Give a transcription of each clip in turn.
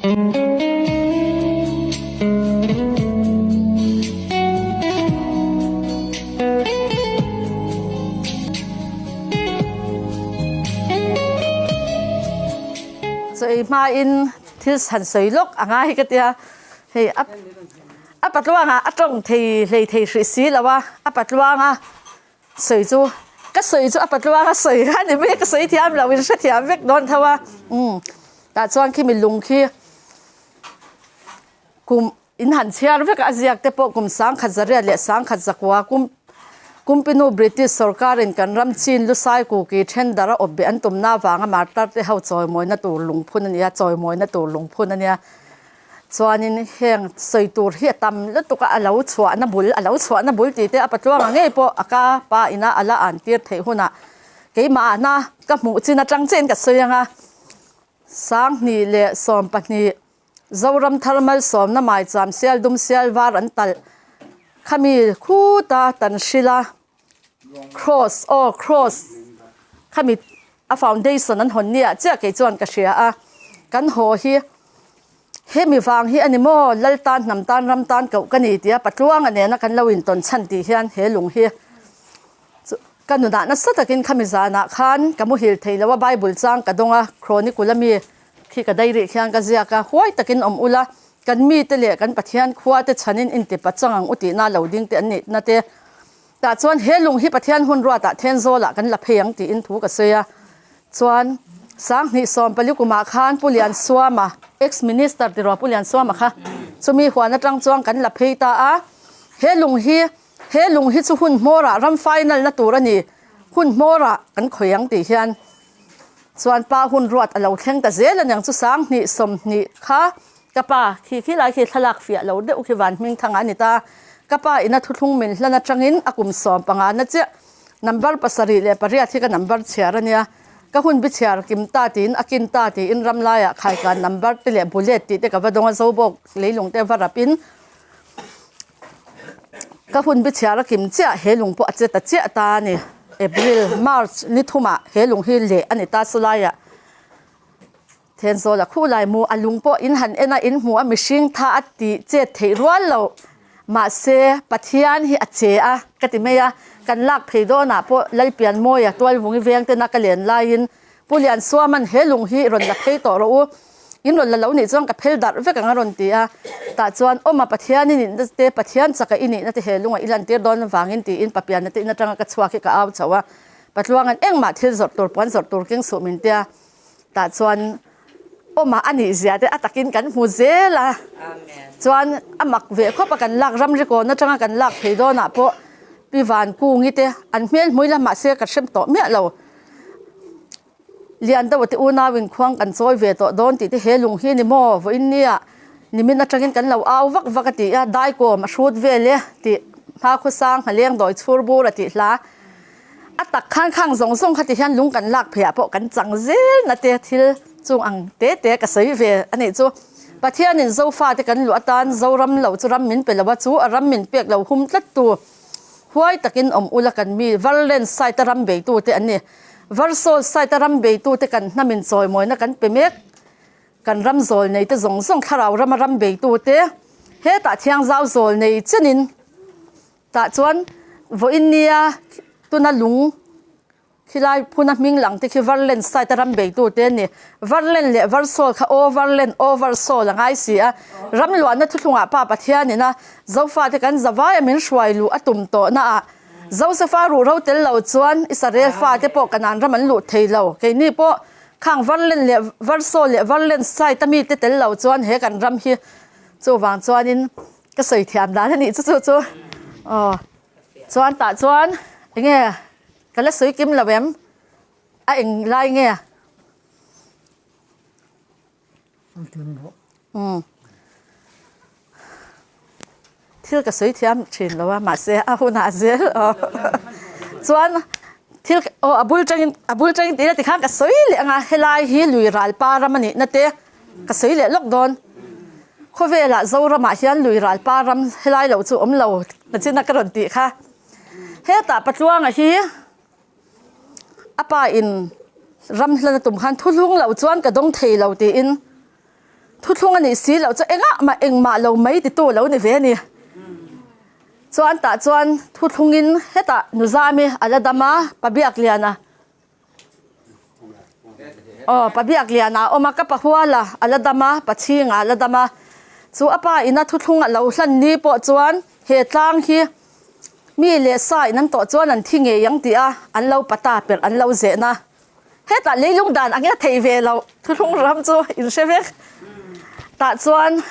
Chaw ei hmain thil han sawi lawk a ngai ka tia hei a a patluanga a tawng thei hlei thei hrih si lo a a patluanga sawi chu ka sawi chu a patluanga sawi kha ni mai ka sawi thiam lo in hrethiam vek dawn tho a umm tah chuan khimi lung khi kum In han chhiar vek a, a ziak te pawh kum sangkhat zariat leh sangkhat zakua kum Kumpinu British sorkarin kan ram chin lusai kuki then dar a awp beh an tumna avanga martar te ho chawimawina tur lungphun a nia, chawimawina tur lungphun a nia. Chuanin heng sawi tur hi a tam lutuk a, a lo chhuahna bul, a lo chhuahna bul tih te a patluanga ngei pawh a ka pa ina a la an tir theih hunah keimahna ka hmuh chin atang chiahin ka sawi ang a, 2012 Zoram thar malsawmna maicham sial dum sial var an talh khami khuta tan hrilh a cross aw cross khami a foundation an hawn nia chiah kei chuan ka hria a kan haw hi hemi vang hi ani maw lal tan hnam tan ram tan koh ka ni tia patluanga nena kan lo intawn chhan tih hian he lung hi ka nunah nasa takin khami zanah khan ka muhil thei lo a bible chang ka dawng a chronicle ami Khi ka dai rih khian ka ziak a, huai takin awm ula, kan mite leh kan Pathian khua te chhanin inti pachang ang u tihna lo ding te an nihna te. Tah chuan he lung hi Pathian hun ruatah Thenzawlah kan la phei ang tiin thu ka sawi a. Chuan Sanghnih Sawmpali kumah khan Pu Liansuama, ex minister tiraw Pu Liansuama kha, chumi huan atang chuan kan la phei ta a. He lung hi he lung hi chu hun hmawrah ram final na tur a ni, hun hmawrah kan khawih ang tih hian Chuan pa hun ruat a lo thleng ta zel a niang chu 20 20 kha ka pa khi khi lai khi thlalak fiah lo deuh khi van hming thang a ni ta. Ka pa ina thuthlung min hlan atangin a kum 15 na chiah number 78 hi ka number chhiar a nia. Ka hun bi chhiar kim ta tiin a kin ta tiin ram laiah khaikan number te leh bullet tih te ka va dawng a zobawk leilung te va rap in Ka hun bi chhiar a kim chiah he lung pawh a che ta chiah ta a ni. April, March ni thumah he lung hi leh a ni ta chulaiah Thenzawl a khuh lai mu a lung pawh in han en a in hmu a mihring tha a tih chet theih rual lo mahse Pathian hi a che a ka ti mai a kan lak phei dawnah pawh Lalpianmawia Tualvungi veng tena ka len laiin Pu Liansuaman he lung hi rawn la phei tawh rawh u, in rawn la lo nih chuan ka phel darh vek ang a rawn ti a. Tah chuan awma Pathian i nihna te, Pathian chaka i nihna te he lunga i lantir dawn avangin tiin Papiana te in atanga ka chhuak hi ka au chho a. Patluanga'n engmah thil zawrh tur puan zawrh tur keng suh min tia. Tah chuan awma a nih zia te a takin kan hmu zel a. Chuan a mak ve khawp a kan lak ramri kawn atanga kan lak phei dawnah pawh Pi Vankungi te an hmel hmui la mahse ka hrem tawh miah lo. Lian deuh te unau in khuang kan chawi ve tawh dawn tih te he lung hi ni maw vawiin nia nimin atangin kan lo au vak vak a ti a daikawm a hrut vel e tih hmakhua sang hnaleng dawi chhur bur a tih hla a tak khan khang zawng zawng kha ti hian lung kan lak pheiah pawh kan chang zel na te thil chung ang te te ka sawi ve a nih chu Pathianin Zofa te kan luh atan Zoram lo chu ram min pe lo a chu a ram min pek lo hum tlat tu Huai takin awm ula kan mi Varlen site a ram beitute an ni. Varsawl site a ram beitute kan hnamin chawimawina kan pe mek. Kan ram zawl neite zawng zawng thlarau rama ram beitute hetah thiangzau zawl nei chenin tah chuan vawiin nia tuna lung Khilai phuna hming lang te khi Varlen side a ram beitu te an ni. Varlen leh Varsawl kha aw Varlen, aw Varsawl a ngai si a. Ram luahna thuthlungah Pa Pathianin a Zofate kan zavai a min hruai luh a tum tawhna ah Josefa ruhro tel lo chuan Israel fate pawh Kanaan ram an luh thei lo. Keini pawh khang Varlen leh Varsawl leh Varlen side a mite tel lo chuan he kan ram hi chuvang chuanin ka sawi thiam dan a nih chu chu chu. Aw chuan tah chuan enge Ka la sawi kim lo em? A eng lai nge? Umm. Thil ka sawi thiam thin lo a, mahse a hunah zel aw. Chuan thil aw a bul tangin a bul tangin tih ila tikhan ka sawi leh ang a, helai hi lui ral pa ram a nihna te ka sawi leh lawk dawn. Khawvelah Zoramah hian lui ral pa ram helai lo chu awm lo nachina ka rawn tih kha. Hetah Patluanga hi a pa in ram hlan a tum khan thu hlung loh chuan ka dawng thei lo tiin thu Thuthlung a nih si loh chu engah mah engmah lo mai titu a lo ni ve a ni. Chuan tah chuan thuthlungin hetah Nuzami a la dam a, Pabiakliana aw Pabiakliana a awm a, ka Pahuala a la dam a, Pachhinga a la dam a. Chu a pa ina thuthlung a lo hlan ni pawh chuan he tlang hi mi leh sa in an tawh chuan an thi ngei ang tih a an lo pata perh an lo zehna. Hetah leilung dan angin a theih ve loh thuthlung ram chu in hre vek. Tah chuan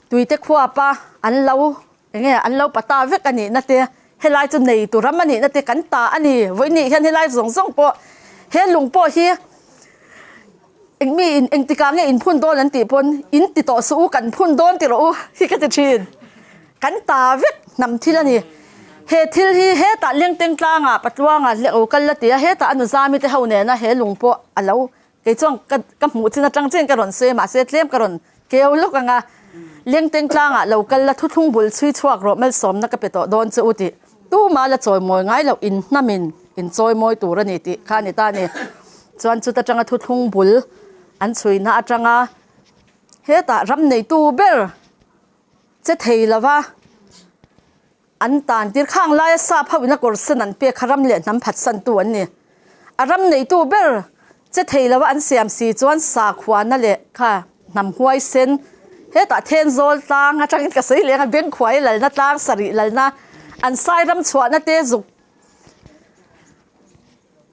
tuite khuapa an lo enge an lo pata vek a nihna te helai chu nei tu ram a nihna te kan ta a ni. Vawiin hian helai zawng zawng pawh he lung pawh hi eng mi in engtikah nge in phun dawn an tih pawn in ti tawh suh u kan phun dawn ti rawh u hi ka ti thin. Kan ta vek hnam thil a ni. He thil hi hetah Lengteng tlangah Patluanga hleuh kal la ti a, hetah a nuzami te ho nena he lung pawh a lo kei chuan ka ka hmuh chin atang chiin ka rawn sawi a mahse tlem ka rawn keu lawk ang a. Lengteng tlangah lo kal la thuthlung bul chhui chhuak rawh malsawmna ka pe tawh dawn che u tih tuma la chawimawi ngai loh in hnamin in chawimawi tur a ni tih kha a ni ta a ni. Chuan chuta tanga thuthlung bul an chhuina atanga hetah ram neitu ber Che thei lova an tan tir khang laia sap ho ina kawr sen an pek kha ram leh hnam phatsantu an ni. A ram neitu ber che thei lova an siam si chuan sakhuana leh kha hnam huai sen hetah Thenzawl tlang atangin ka sawi leng a Bengkhuai lalna tlang sarih lalna an sai ram chhuahna te zuk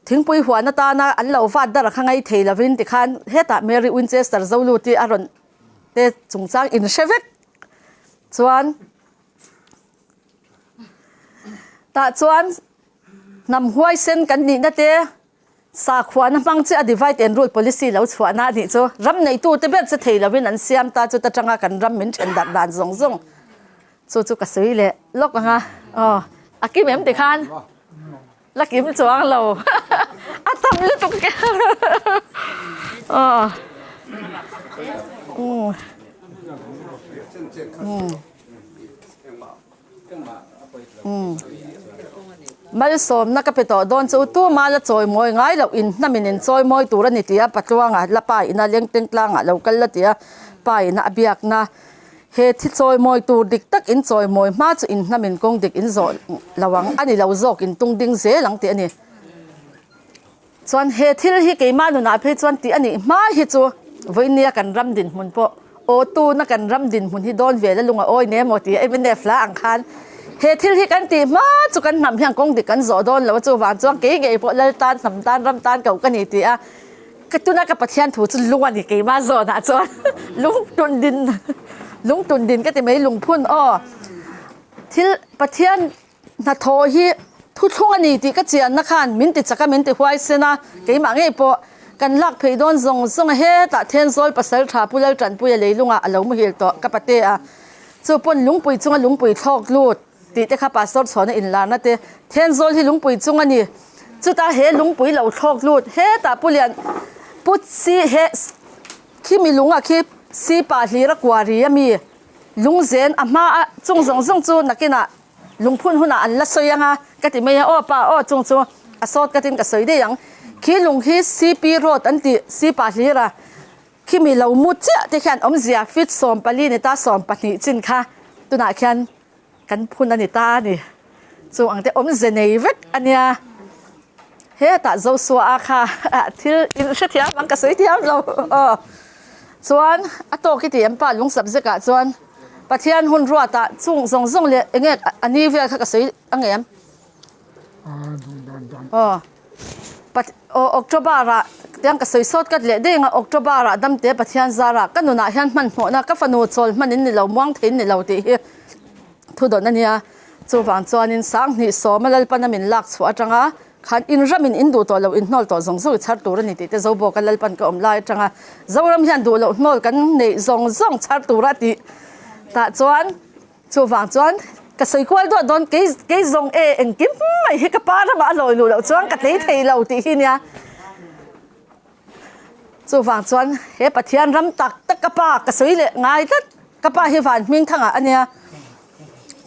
thingpui huan atana an lo vat dar a kha ngai thei lovin tikhan hetah Mary Winchester Zoluti a rawn te chungchang in hre vek chuan tah chuan hnam huaisen kan nihna te sakhuana hmang che a divide and rule policy lo chhuahna a nih chu ram neitu te ber che thei lovin an siam ta chu ta tanga kan ram min then darh dan zawng zawng chu chu ka sawi leh lawk anga aw a kim em tikhan La kim chuang lo. A tam lutuk ke. Aw. Um. Um. Um. Malsawmna ka pe tawh dawn chu tuma la chawimawi ngai loh in hnamin in chawimawi tur a ni tia Patluanga la pa ina Lengteng tlangah lo kal la tia pa ina a biakna He thi chawimawi tur dik tak in chawimawi hma chu in hnamin kawng dik in zawh lo ang, a ni lo zawk in tung ding zel ang tih a ni. Chuan he thil hi keimah nunah phei chuan tih a nih hma hi chu vawinia kan ram dinhmun pawh aw tuna kan ram dinhmun hi dawn ve la lung a awi ne maw tih a mnf la ang khan he thil hi kan tih hma chu kan hnam hian kawng dik kan zawh dawn lo a chuvang chuan kei ngei pawh lal tan hnam tan ram tan koh ka ni tih a Ka tuna ka Pathian thu chu lung a ni keimah zawnah chuan lung tun din lung tun din ka ti mai lungphun aw thil Pathian hnathawh hi thuthlung a ni tih ka chianna khan min ti chak a min ti huaisen a keimah ngei pawh kan lak phei dawn zawng zawng a hetah Thenzawl pasal tha Pu Laltanpuia leilungah a lo muhil tawh ka pate a chu pawn lungpui chunga lungpui thlawk lut Tih te kha Pastor chhuahna inlarna te Thenzawl hi lungpui chung a ni. Chutah he lungpui lo thlawk lut hetah Pu Lian Pu si he khi mi lungah khi si pah hlir a kua ri a mi lungzen a hma a chung zawng zawng chu nakinah lungphun hunah an la sawi ang a ka ti mai a aw pa aw chung chu a sawt ka tin ka sawi daih ang khi lung hi CP road an tih si pah hlir a khi mi lo mu chiah te khian awmzia feet 14 ni ta 12 chin kha tunah khian Kan phun a ni ta a ni. Chu ang te awmze nei vek a nia. Hetah Joshua a kha thil in hrethiam ang ka sawi thiam lo aw. Chuan a tawk i ti em pa lung subject ah chuan Pathian hun ruat ah chung zawng zawng leh enge a ni vel kha ka sawi ang em? Aw. Aw October ah tiang ka sawi sawt kat leh daih ang a October ah damte Pathian zar ah ka nunah hian hmanhmawhna ka fanu chawl hman in ni lo muang thei in ni lo tih hi thu dawn a nia. Chuvang chuanin Sanghnih sawma Lalpana min lak chhuah atanga khan in ramin in duh tawh loh in hnawl tawh zawng zawng i chhar tur a ni tih te Zobawka Lalpan ka awm lai atanga Zoram hian duh loh hnawl kan neih zawng zawng chhar tura tih tah chuan Chuvang chuan ka sawi kual duah dawn kei kei zawng e engkim mai hi ka pa ramah a lawi luh loh chuan ka tlei thei lo tih hi nia. Chuvang chuan he Pathian ram tak tak ka pa ka sawi leh ngai tlat ka pa hi van hming thangah a nia.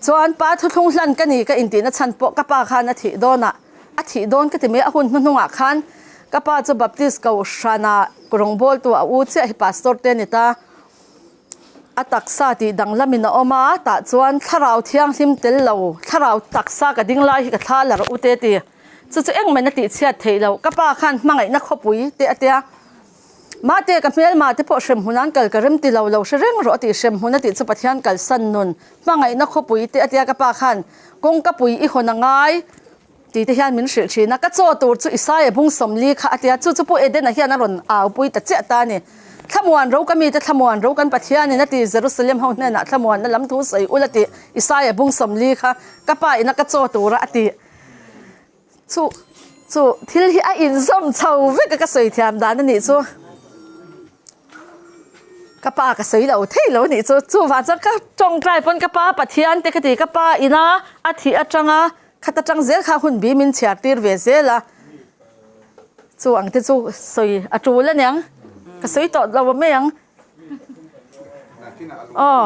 Chuan pa thuthlung hlan ka ni ka intihna chhan pawh ka pa khan a thih dawnah a thih dawn ka ti mai a hun hnuhnungah khan. Ka pa chu Baptist Kohhrana rawngbawltu a u chiah hi Pastor te a ni ta. A taksa tih danglamin a awm a, tah chuan thlarau thianghlim tel lo, thlarau taksa ka ding lai hi ka thla la rawh u te ti. Chu chu engmah a tih chhiat theih loh. Ka pa khan hmangaihna khawpui te a tia. Mahte ka hmelma te pawh hremhmun an kal ka rem ti lo, lo hre reng rawh a tih hremhmun a tih chu Pathian kalsan nun hmangaihna khawpui te a tia ka pa khan kawngka pui i hawn a ngai tih te hian min hrilh thin a, ka chaw tur chu Isaia bung 40 kha a tia, chu chu Pu Edena hian a rawn au pui ta chiah ta a ni. Thlamuan ro ka mite thlamuan ro kan Pathianin a ti Jerusalem ho hnenah thlamuanna lam thu sawi ula tih Isaia bung 40 kha ka pa ina ka chaw tura a tih. Chu chu thil hi a inzawm chho vek a ka sawi thiam dan a nih chu. Ka pa ka sawi lo thei lo a nih chu. Chuvang chuan ka tawngtai pawn ka pa Pathian te ka ti ka pa ina a thih atanga khat atang zel kha hun bi min chhiar tir ve zel a. Chu ang te chu sawi a tul aniang ka sawi tawh lo mai ang. Aw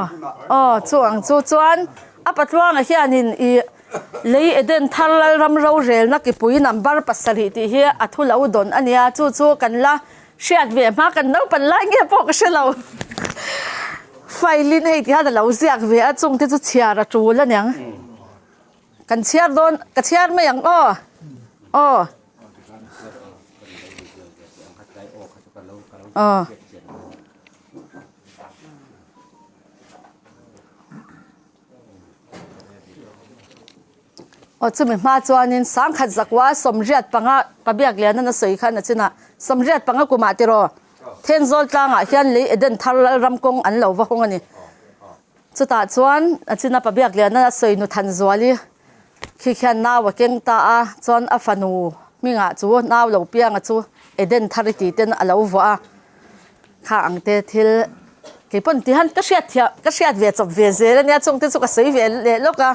aw chu ang chu chuan a patluangah hianin ih lei Eden thar Lalram rorelna kipui number pasarih tih hi a thu lo dawn a nia chu chu kan la hriat ve hma kan naupan lai nge pawh ka hre lo file in hei ti hian a lo ziak ve a chung te chu chhiar a tul aniang kan chhiar dawn ka chhiar mai ang aw aw. Aw. Aw chumi hma chuanin sangkhat zakua 85 pabiak lian an a sawi khan a chinah 85 kumah tiraw Thenzawl tlangah hian lei Eden thar Lalram kawng an lo va hawng a ni. Chutah chuan a china pabiak lian a sawi nu Thanzuali Khi khian nau a keng ta a, chuan a fanu hmingah chu nau lo pianga chu Eden thar i tih ten a lo vuah a, kha ang te thil kei pawn ti han ka hriat thiam ka hriat ve chawp ve zel ania chung te chu ka sawi ve leh lawk a,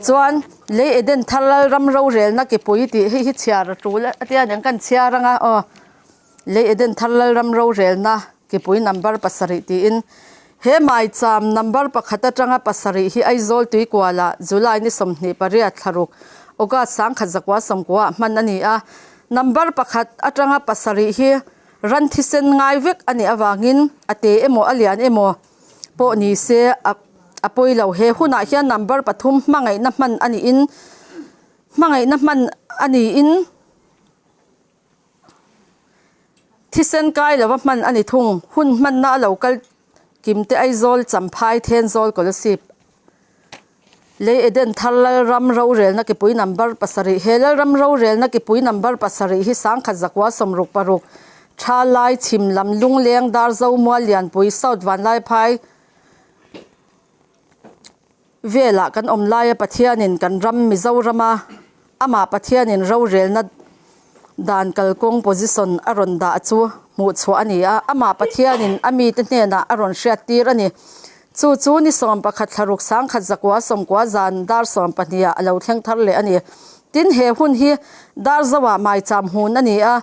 chuan lei Eden thar Lalram rorelna kipui tih hei hi chhiar a tul a tia niang kan chhiar anga aw. Lei Eden thar Lalram rorelna kipui number pasarih tiin he maicham number pakhat atanga pasarih hi Aizawl tuikualah July ni 28 thlaruk August 1990 ah hman a ni a. Number pakhat atanga pasarih hi ran thisen ngai vek a nih avangin a te emaw a lian emaw pawh ni se a pawi lo. He hunah hian number pathum hmangaihna hman a niin hmangaihna hman a niin. Thisen kai lova hman a ni thung. Hun hmanna a lo kal Kimte Aizawl, Champhai, Thenzawl, Kolasib, Lei Eden Thar Lalram rorelna kipui number pasarih He Lalram rorelna kipui number pasarih hi 1966 tha lai chhim lam Lungleng Darzo Mual Lianpui South Vanlaiphai Velah kan awm laia Pathianin kan ram Mizorama amah Pathianin rorelna dan kalkawng position a rawn dah chu hmuh chhuah a ni a, amah Pathianin a mite hnenah a rawn hriattir a ni. Chu chu ni 11 thlaruk 1990 zan dar 12 ah a lo thleng thar leh a ni. Tin, he hun hi dar zoah maicham hun a ni a,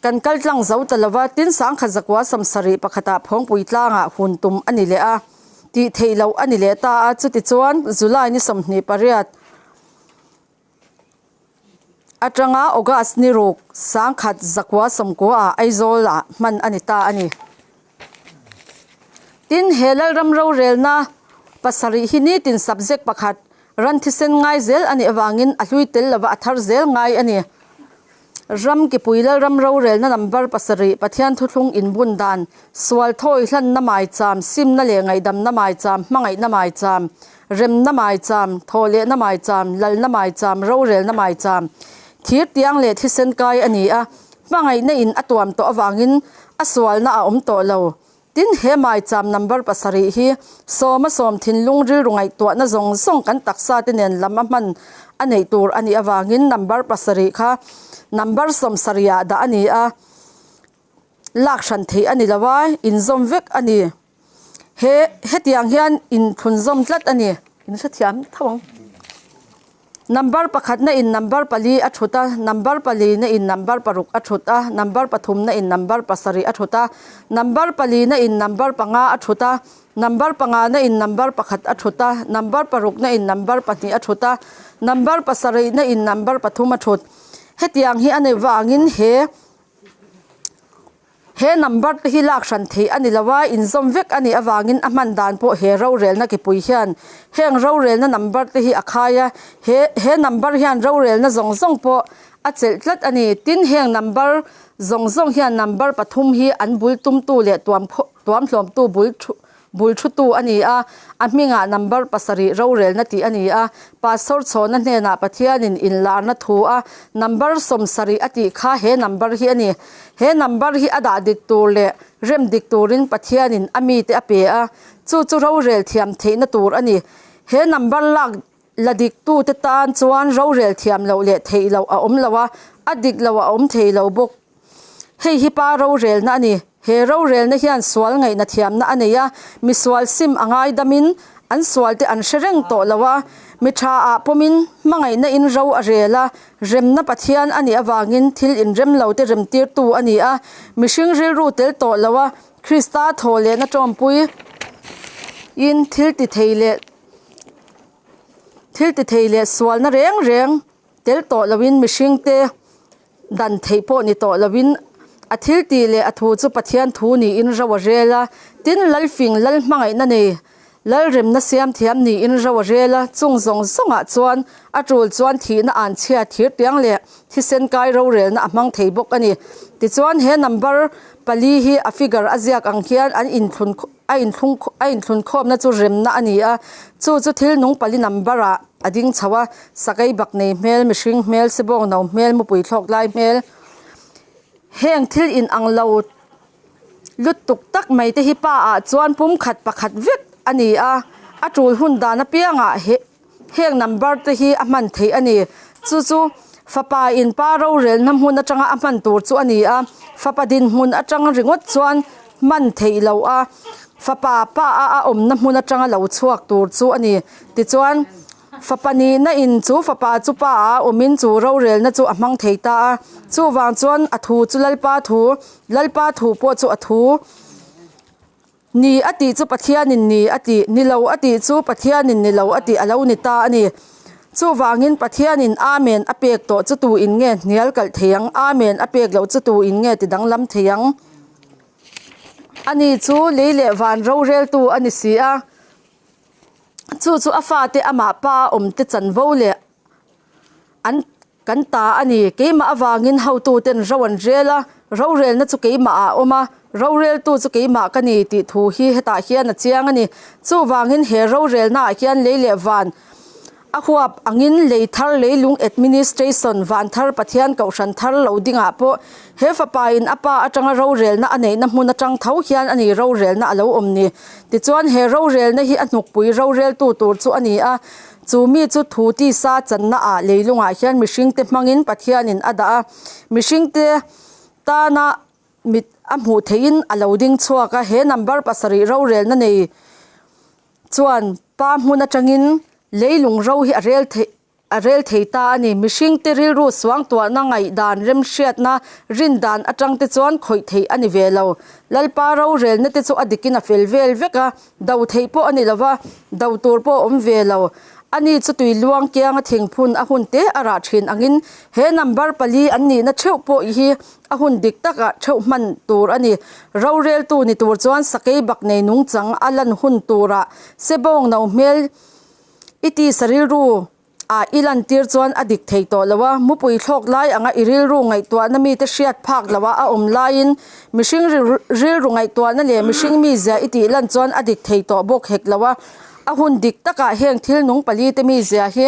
kan kal tlang zo ta lova, tin 1971 ah Phawngpui tlangah hun tum a ni leh a. Tih theih loh a ni leh ta a, chutichuan July ni 28 atanga August ni ruk 1990 ah Aizawl ah hman a ni ta a ni. Tin, he Lalram rorelna pasarih hi nitin subject pakhat ran thisen ngai zel a nih avangin a hlui tel lova a thar zel ngai a ni. Ram kipui Lalram rorelna number pasarih Pathian thuthlung inbun dan, sual thawi hlanna maicham, simna leh ngaihdamna maicham, hmangaihna maicham, remna maicham, thawhlehna maicham, lalna maicham, rorelna maicham, thir tiang leh thisen kai a ni a, hmangaihna in a tuam tawh avangin a sualna a awm tawh lo. Tin, he maicham number pasarih hi sawma sawm thinlung rilru ngaihtuahna zawng zawng kan taksa te nen lam a hman a neih tur a nih avangin number pasarih kha number 70 ah dah a ni a, lak hran theih a ni lo a, inzawm vek a ni. He hetiang hian inthlunzawm tlat a ni. In hrethiam tho ang. Number pakhat na in number pali a thut a, number pali na in number paruk a thut a, number pathum na in number pasarih a thut a, number pali na in number panga a thut a, number panga na in number pakhat a thut a, number paruk na in number pahnih a thut a, number pasarih na in number pathum a thut. Hetiang hi a ni vangin he. He number te hi lak hran theih a ni lo a, inzawm vek a nih avangin a hman dan pawh he rorelna kipui hian heng rorelna number te hi a khai a, he he number hian rorelna zawng zawng pawh a chelh tlat a ni. Tin, heng number zawng zawng hian number pathum hi an bul tumtu leh tuam tuamhlawmtu bul thu Bul thutu a ni a, a hmingah number pasarih rorelna tih a ni a, Pastor Chhawna hnenah Pathianin inlarna thu a number 70 a tih kha he number hi a ni. He number hi a dah dik tur leh rem dik turin Pathianin a mite a pe a, chu chu rorel thiam theihna tur a ni. He number lak la diktute tan chuan rorel thiam loh leh theih loh a awm lo a, a dik loh a awm thei lo bawk. Hei hi pa rorelna a ni. He rorelna hian sual ngaihna thiamna a nei a, mi sual sim a ngaidamin an sualte an hre reng tawh lo a, mi tha ah pawmin hmangaihna in ro a rel a, remna Pathian a nih avangin thil inrem lo te remtirtu a ni a, mihring rilru tel tawh lo a, Krista thaw lehna tawmpui in thil ti thei leh thil ti thei leh sualna reng reng tel tawh loin mihringte Dan theih pawh ni tawh loin a thil tih leh a thu chu Pathian thu niin ro a rel a, tin Lalfing Lal hmangaihna nei Lalremna siam thiam niin ro a rel a, chung zawng zawngah chuan a tul chuan thihna an chhia thir tiang leh thisen kai rorelna a hmang thei bawk a ni. Tichuan he number pali hi a figure a ziak ang hian an inthlun a inthlung a inthlun khawmna chu remna a ni a, chu chu thil nung pali number ah a ding chho a, sakei bak nei hmel, mihring hmel, sibawng no hmel, mupui thlawk lai hmel heng thil in ang lo lutuk tak mai te hi pa ah chuan pum khat pakhat vek a ni a, a tul hun dan apiangah he Heng number te hi a hman theih a ni. Chu chu fapa in pa rorelna hmun atanga a hman tur chu a ni a, fapa dinhmun atang ringawt chuan hman theih loh a, fapa pa a a awmna hmun atanga lo chhuak tur chu a ni. Tichuan, fapa nihna in chu fapa chu pa a awmin chu rorelna chu a hmang thei ta a, chuvang chuan a thu chu Lalpa thu, Lalpa thu pawh chu a thu. Ni a tih chu Pathianin ni a tih, ni lo a tih chu Pathianin ni lo a tih a lo ni ta a ni. Chuvangin Pathianin Amen a pek tawh chu tu in nge hnial kalh thei ang? Amen a pek loh chu tu in nge ti danglam thei ang? Ani chu lei leh van roreltu a ni si a, chu chu a fate amah pa awmte chanvo leh an Kan ta a ni, keimah avangin hotuten ro an rel a, rorelna chu keimah ah a awm a, roreltu chu keimah ka ni tih thu hi hetah hian a chiang a ni. Chuvangin he rorelna ah hian lei leh van a huap angin lei thar leilung administration van thar Pathian kohhran thar lo dingah pawh he fapa in a pa atanga rorelna a neihna hmun atang tho hian a ni rorelna a lo awm ni. Tichuan he rorelna hi a hnukpui roreltu tur chu a ni a, Chu mi chu thu tisa channa ah leilungah hian mihringte hmangin Pathianin a dah a, mihringte tana mit a hmuh theihin a lo ding chhuak a. He number pasarih rorelna nei chuan pa hmun atangin leilung ro hi a rel theih a rel thei ta a ni. Mihringte rilru suangtuahna ngaihdan remhriatna rindan atangte chuan khawih theih a ni ve lo. Lalpa rorelna te chu a dikin a fel vel vek a. Do theih pawh a ni lo va, do tur pawh a awm ve lo. Ani chu tui luang kianga thingphun a hun te a rah thin angin he number pali an nihna theuh pawh hi a hun dik takah theuh hman tur a ni. Roreltu ni tur chuan sakei bak nei nungchang a lan hun turah sebawng no hmel i tisa rilru Ah i lantir chuan a dik thei tawh lo a, mupui thlawk lai anga i rilru ngaihtuahna mite hriat phak lo a a awm laiin mihring rilru ngaihtuahna leh mihring mizia i tih lan chuan a dik thei tawh bawk hek lo a, a hun dik takah heng thil nung pali te mizia hi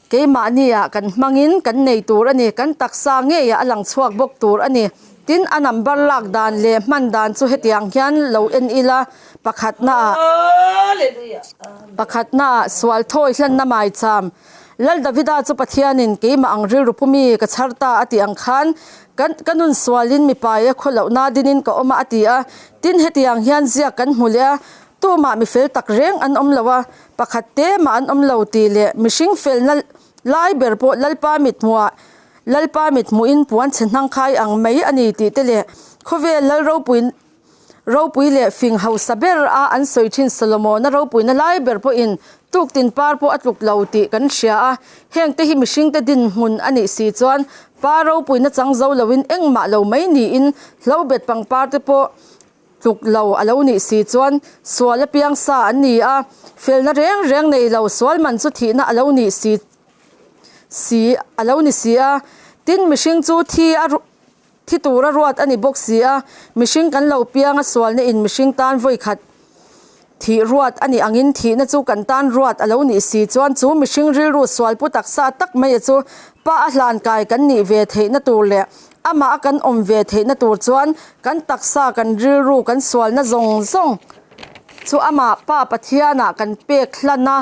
keimahni ah kan hmangin kan nei tur a ni, kan taksa ngeiah a lang chhuak bawk tur a ni. Tin, a number lak dan leh hman dan chu hetiang hian lo en ila, pakhatnaah pakhatnaah sual thawi hlanna maicham. Lal Davida chu Pathianin keimah ang rilru pu mi ka chhar ta a tih ang khan ka ka nun sualin mipaia khaw lohna dinin ka awm a a ti a. Tin, hetiang hian ziak kan hmu leh a, tumah mi fel tak reng an awm lo a, pakhat te mah an awm lo tih leh mihring felna lai ber pawh Lalpa mithmuhah Lalpa mit hmuhin puan chhe hnang khai ang mai a ni tih te leh khawvel lal ropui ropui leh fing hausa ber a an sawi thin Solomona ropuina lai ber pawhin tuktin par pawh a tluk lo tih kan hria a, hengte hi mihringte dinhmun a nih si chuan. Pa ropuina chang zo loin engmah lo mai niin hlobet pangpar te pawh tluk lo a lo nih si chuan sual apiang sa an ni a, felna reng reng nei lo sual man chu thihna a lo nih si si a lo ni si a. Tin, mihring chu thi a thi tura ruat a ni bawk si a, mihring kan lo piang a sualna in mihring tan vawi khat thih ruat a nih angin thihna chu kan tan ruat a lo nih si chuan chu mihring rilru sualpu taksa tak mai a chu pa a hlan kai kan nih ve theihna tur leh amah a kan awm ve theihna tur chuan kan taksa kan rilru kan sualna zawng zawng chu amah pa Pathianah kan pek hlan a.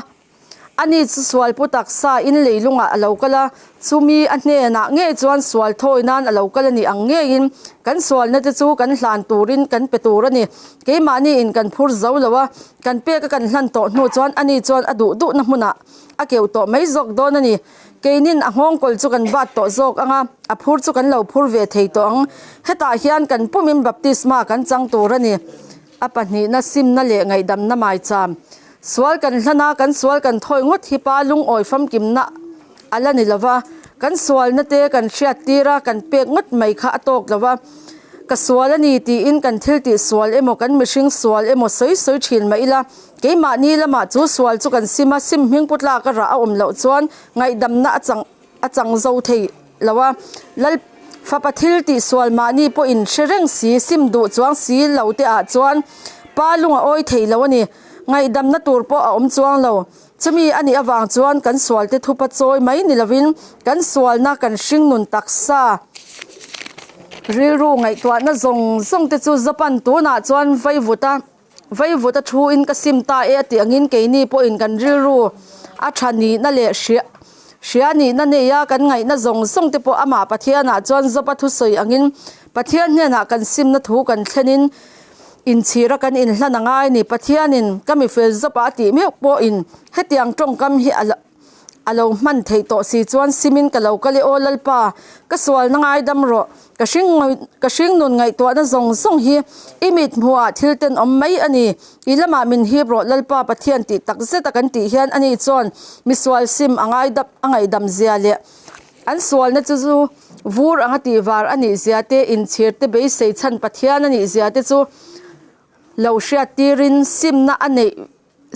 Ani chu sualpu taksa in leilungah a lo kal a, chumi a hnenah ngei chuan sual thawi nan a lo kal a nih ang ngeiin kan sualna te chu kan hlan turin kan pe tur a ni. Keimahni in kan phur zo lo a, kan pek a kan hlan tawh hnu chuan ani chuan a duh duhna hmunah a keuh tawh mai zawk dawn a ni. Keinin a nghawngkawl chu kan bat tawh zawk ang a, a phur chu kan lo phur ve thei tawh ang. Hetah hian kan pumin baptisma kan chang tur a ni. A pahnihna simna leh ngaihdamna maicham. Sual kan hlan a, kan sual kan thawi ngawt hi pa lungawi famkimna a la ni lova, kan sualna te kan hriat tir a, kan pek ngawt mai kha a tawk lo va. Ka sual a ni tiin kan thil tih sual emaw kan mihring sual emaw sawi sawi thin mah ila, keimahni lamah chu sual chu kan sim a, sim hming pu tlak a rah a awm loh chuan ngaihdamna a chang a chang zo thei lo a, Lal fapa thil tih sual mahni pawhin hre reng si, sim duh chuang si lo te ah chuan pa lung a awi thei lo a ni. Ngaihdamna tur pawh a awm chuang lo. Chumi a nih avang chuan kan sual te thupa chawi mai ni lovin kan sualna kan hringnun taksa rilru ngaihtuahna zawng zawng te chu Japan tunah chuan vaivut a Vaivut a thu in ka sim ta e a tih angin keini pawhin kan rilru a tha nihna leh hria hria nihna nei a kan ngaihna zawng zawng te pawh amah Pathianah chuan Job-a thusawi angin Pathian hnenah kan simna thu kan thlenin inchhira kan inhlan a ngai ni. Pathianin ka mifel Job-a a tih meuh pawhin hetiang tawngkam hi a A lo hman theih tawh si chuan simin ka lo kal i aw Lalpa, ka sualna ngaidam rawh, ka hring ka hringnun ngaihtuahna zawng zawng hi i mit hmuhah thil tenawm mai a ni, i lamah min hip rawh Lalpa Pathian tih tak zeta kan tih hian ani chuan misual sim a ngaidam a ngaihdam zia leh an sualna chu chu vur anga tih var a nih zia te inchhir te beisei chhan Pathian a nih zia te chu lo hriat tirin simna a neih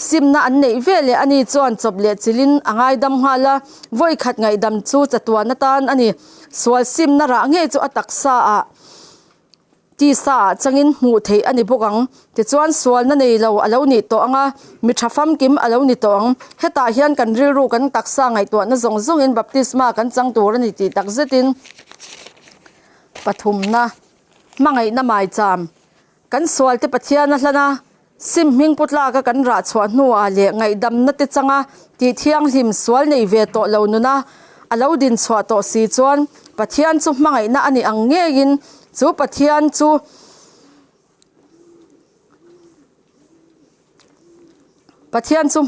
Simna an neih ve leh ani chuan chawp leh chilhin a ngaidam nghal a, vawi khat ngaihdam chu chatuan atan a ni. Sual simna rah ngei chu a taksa ah tisa ah changin hmuh theih a ni bawk ang. Tichuan sualna nei lo a lo nih tawh ang a, mi tha famkim a lo ni tawh ang. Hetah hian kan rilru kan taksa ngaihtuahna zawng zawngin baptisma kan chang tur a ni tih takzetin pathumna hmangaihna maicham Kan sualte Pathian a hlan a, sim hming pu tlaka kan rah chhuah hnuah leh ngaihdamna te changa tih thianghlim sual nei ve tawh lo nuna a lo din chhuah tawh si chuan Pathian chu hmangaihna a nih ang ngeiin chu Pathian chu Pathian chu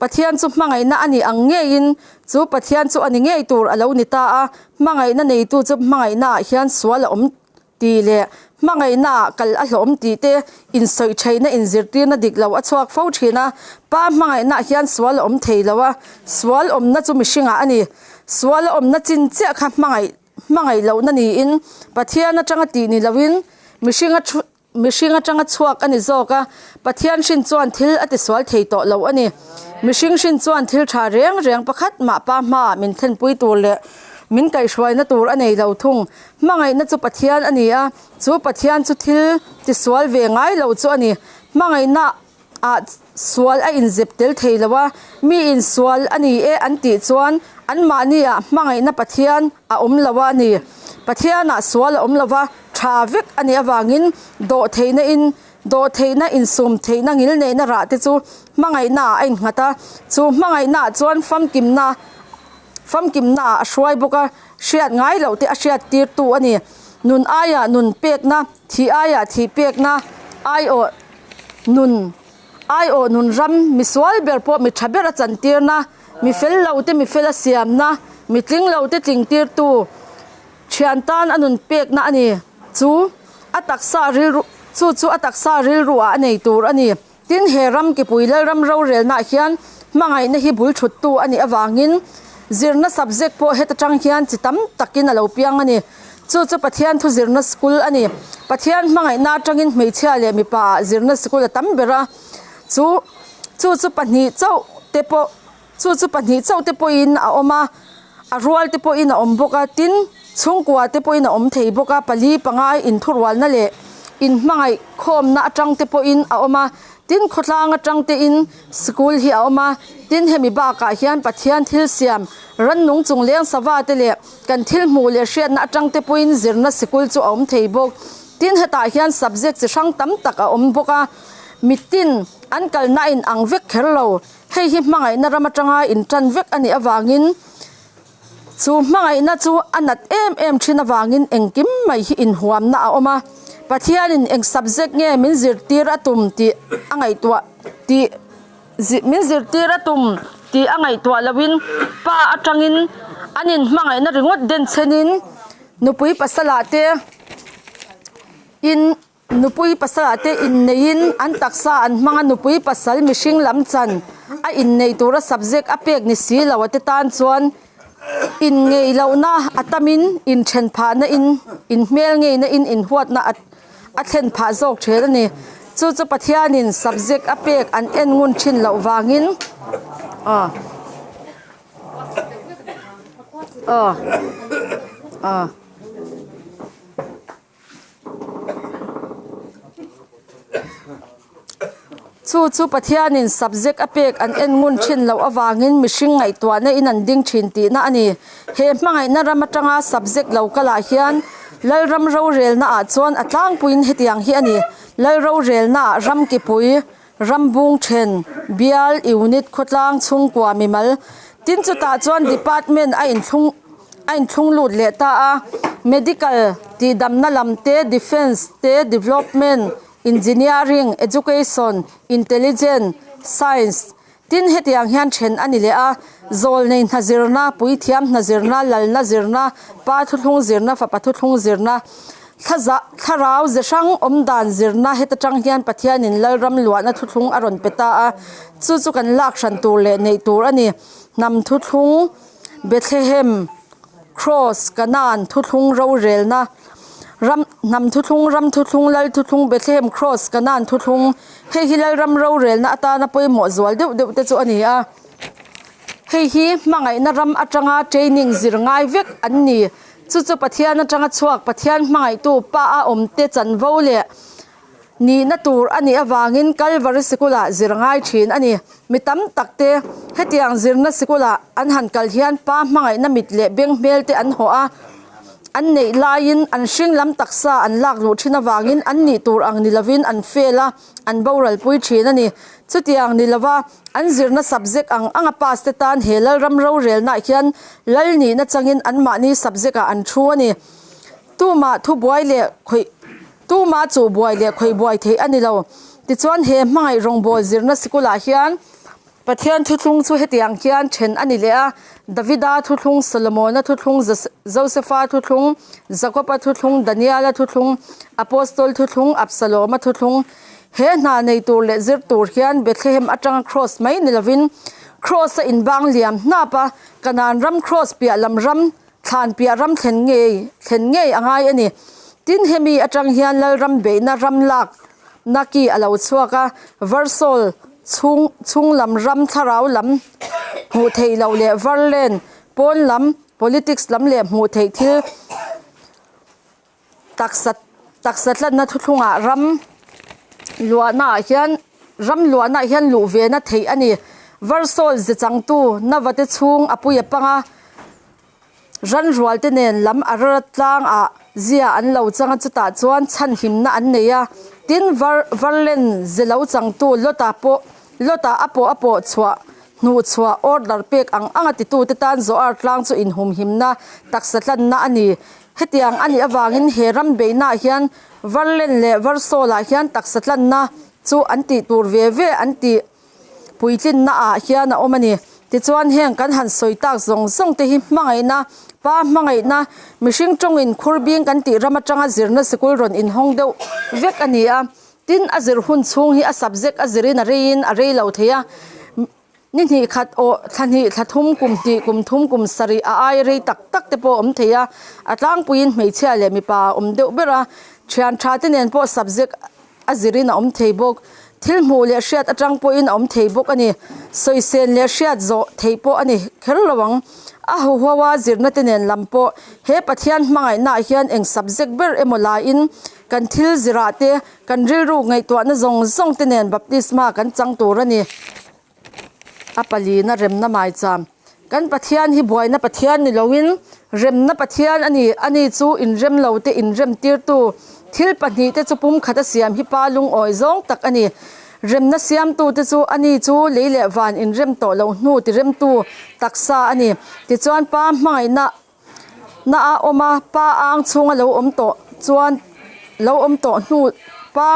Pathian chu hmangaihna a nih ang ngeiin chu Pathian chu a ni ngei tur a lo ni ta a, hmangaihna neitu chu hmangaihnaah hian sual a awm tih leh hmangaihnaah kal a hlawm tih te insawi theihna inzirtirna dik lo a chhuak fo thin a, Pa hmangaihnaah hian sual a awm thei lo a, sual awmna chu mihringah a ni. Sual a awmna chin chiah kha hmangaih hmangaih lohna niin Pathian atanga tih ni loin mihringa thu Mihring atanga chhuak a ni zawk a, Pathian hrin chuan thil a tisual thei tawh lo a ni. Mihring hrin chuan thil tha reng reng pakhat mah pa hmaah min thlenpui tur leh min kaihhruaina tur a nei lo thung. Hmangaihna chu Pathian a ni a, chu Pathian chu thil tisual ve ngai lo chu a ni. Hmangaihna ah sual a inzep tel thei lo a, mi insual a ni e an tih chuan anmahni ah hmangaihna Pathian a awm lo a ni. Pathian ah sual a awm lo va, tha vek a nih avangin dawhtheihna in dawhtheihna insum theihna ngilneihna rah te chu hmangaihna ah a innghat a, chu hmangaihna ah chuan famkimna famkimna ah a hruai bawk a, hriat ngai loh te a hriat tirtu a ni. Nun aiah nun pekna, thih aiah thih pekna aiawh. Nun, aiawh nun ram, mi sual ber pawh mi tha ber a chantirna, mi fel lo te mi fel a siamna, mi tling lo te tling tirtu, thian tan a nun pekna a ni. Chu a taksa rilru, chu chu a taksa rilru ah a nei tur a ni. Tin, he ram kipui Lalram rorelnaah hian hmangaihna hi bul thuttu a nih avangin. Zirna subject pawh heta tang hian chi tam takin a lo piang a ni. Chu chu Pathian thu zirna school a ni. Pathian hmangaihna atangin hmeichhia leh mipa ah zirna sikul a tam ber a. Chu chu chu pahnih chauh te pawh chu chu pahnih chauh te pawhin a awm a, a rual te pawhin a awm bawk a, tin chhungkua te pawhin a awm thei bawk a, pali panga inthurualna leh inhmangaih khawmna atang te pawhin a awm a. Tin, khawtlang atang tein sikul hi a awm a, tin hemi bakah hian Pathian thil siam, rannung chung leng sava te leh kan thil hmuh leh hriatna atang te pawhin zirna sikul chu a awm thei bawk. Tin, hetah hian subject chi hrang tam tak a awm bawk a, mitin an kalna a inang vek kher lo. Hei hi hmangaihna ram atanga intan vek a nih avangin, Chu hmangaihna chu a nat em em thin avangin engkim mai hi inhuamna a awm a, Pathianin eng subject nge min zirtir a tum tih a ngaihtuah tih min zirtir a tum tih a ngaihtuah lohin pa atangin an inhmangaihna ringawt denchhenin nupui pasalah te in Nupui pasalah te inneiin an taksa an hmang a, nupui pasal mihring lam chan a innei tura subject a pek ni si lo a te tan chuan inngeih lohna a tamin inthen phahna in inhmel ngeina in inhuatna a a thlen phah zawk then a ni. Chu chu Pathianin subject a pek an en ngun thin loh vangin aw aw aw. Chu chu Pathianin subject a pek an en ngun thin loh avangin mihring ngaihtuahna in an ding thin tihna a ni. He hmangaihna ram atanga subject lo kalah hian Lalram rorelna ah chuan a tlangpuiin hetiang hi a ni. Lal rorelna ah ram kipui, ram bung then, bial, unit, khawtlang, chhungkua, mimal tin chutah chuan department a inthlung a inthlung lut leh ta a, medical tihdamna lam te, defence te, development, engineering, education, intelligence, science tin hetiang hian then a ni leh a, zawlnei hna zirna, puithiam hna zirna, lalna zirna, pa thuthlung zirna, fapa thuthlung zirna, thla thlarau ze hrang awm dan zirna heta tang hian Pathianin Lalram luahna thuthlung a rawn pe ta a, chu chu kan lak hran tur leh neih tur a ni, hnam thuthlung. Bethlehem, Cross, Kanaan, Thuthlung rorelna, Ram, Hnam Thuthlung, Ram Thuthlung, Lal Thuthlung, Bethlehem, Cross, Kanaan, Thuthlung, Hei hi Lalram rorelna atana pawimawh zual deuh deuh te chu a ni a. Hei hi hmangaihna ram atanga training zir ngai vek an ni. Chu chu Pathian atanga chhuak Pathian hmangaihtu Pa a awmte chanvo leh Nihna tur a nih avangin Kalvari sikulah zir ngai thin a ni. Mi tam tak te hetiang zirna sikulah an han kal hian pa hmangaihna mit leh beng hmel te an hawh a, an neih laiin an hring lam taksa an lak luh thin avangin an nih tur ang ni lovin an fail a, an boral pui thin a ni. Chutiang ni lova an zirna subject ang anga pass te tan he Lalram rorelnaah hian Lal nihna changin anmahni subject ah an thu a ni. Tumah thubuai leh khawih Tumah chu buai leh khawih buai theih a ni lo. Tichuan he hmangaih rawngbâwl zirna sikulah hian Pathian thuthlung chu hetiang hian then a ni leh a, Davida thuthlung, Solomona thuthlung, Josefa thuthlung, Jakoba thuthlung, Daniela thuthlung, Apostol thuthlung, Absaloma thuthlung. He hna nei tur leh zir tur hian Bethlehem atanga Kraws mai ni lovin Kraws-a inbang liam hnap a, Kanaan ram Kraws piah lam ram Thlan piah ram thlen ngei thlen ngei a ngai a ni. Tin, hemi atang hian Lalram beihna ram lak na ki a lo chhuak a, Varsawl chhung chhung lam ram thlarau lam hmuh theih loh leh Varlen pawn lam politics lam leh hmuh theih thil taksa taksa tlatna thuthlungah ram luahna ah hian ram luahna ah hian luh ve na theih a ni. Varsawl ze changtu navate chhung a pui a pang a. Ran rual te nen lam a rara tlang ah zia an lo chang a chutah chuan chhanhimna an nei a tin var varlen ze lo changtu Lota pawh Lota a pawh a pawh chhuah hnuh chhuah order pek ang ang a titu te tan Zoar tlang chu inhumhimna taksa tlanna a ni. Hetiang a nih avangin he ram beihna ah hian varlen leh varsawl ah hian taksa tlanna chu an tih tur ve ve an tih. Puitlinna ah hian a awm a ni. Tichuan heng kan han sawi tak zawng zawng te hi hmangaihna, pa hmangaihna, mihring tawngin khur bing kan tih ram atanga zirna sikul rawn inhawng deuh vek a ni a. Tin, a zir hun chhung hi a subject a zirin a reiin a rei lo thei a. Ni hnih khat awh, thla hnih, thla thum, kum hnih, kum thum, kum sarih a ai rei tak tak te pawh a awm thei a. A tlangpuiin hmeichhia leh mipa a awm deuh ber a, thian tha te nen pawh subject a zirin a awm thei bawk. Thil hmuh leh hriat atang pawhin a awm thei bawk a ni. Sawisel leh hriat zawh theih pawh a ni kher lo ang. A huho a zirna te nen lam pawh he Pathian hmangaihnaah hian eng subject ber emaw laiin kan thil zirah te kan rilru ngaihtuahna zawng zawng te nen baptisma kan chang tur a ni. A palina remna maicham. Kan Pathian hi buaina Pathian ni loin remna Pathian a ni. Ani chu inrem lo te inrem tirtu thil pahnihte chu pumkhat a siam hi pa lungawi zawng tak a ni. Remna siamtute chu ani chu lei leh van inrem tawh lo hnu tiremtu taksa a ni. Tichuan pa hmangaihna na a awm a, pa ang chhunga lo awm tawh chuan lo awm tawh hnu pa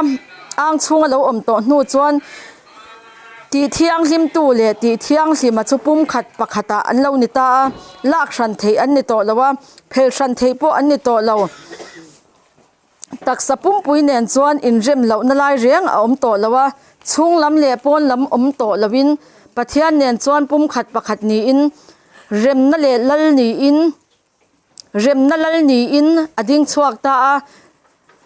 ang chhunga lo awm tawh hnu chuan tih thianghlim tu leh tih thianghlima chu pumkhat pakhatah an lo ni ta a, lak hran theih an ni tawh lo a, phel hran theih pawh an ni tawh lo. Taksa pumpui nen chuan inrem lohna lai reng a awm tawh lo a, chhung lam leh pawn lam awm tawh loin Pathian nen chuan pumkhat pakhat niin remna leh lal niin remna lal niin a ding chhuak ta a,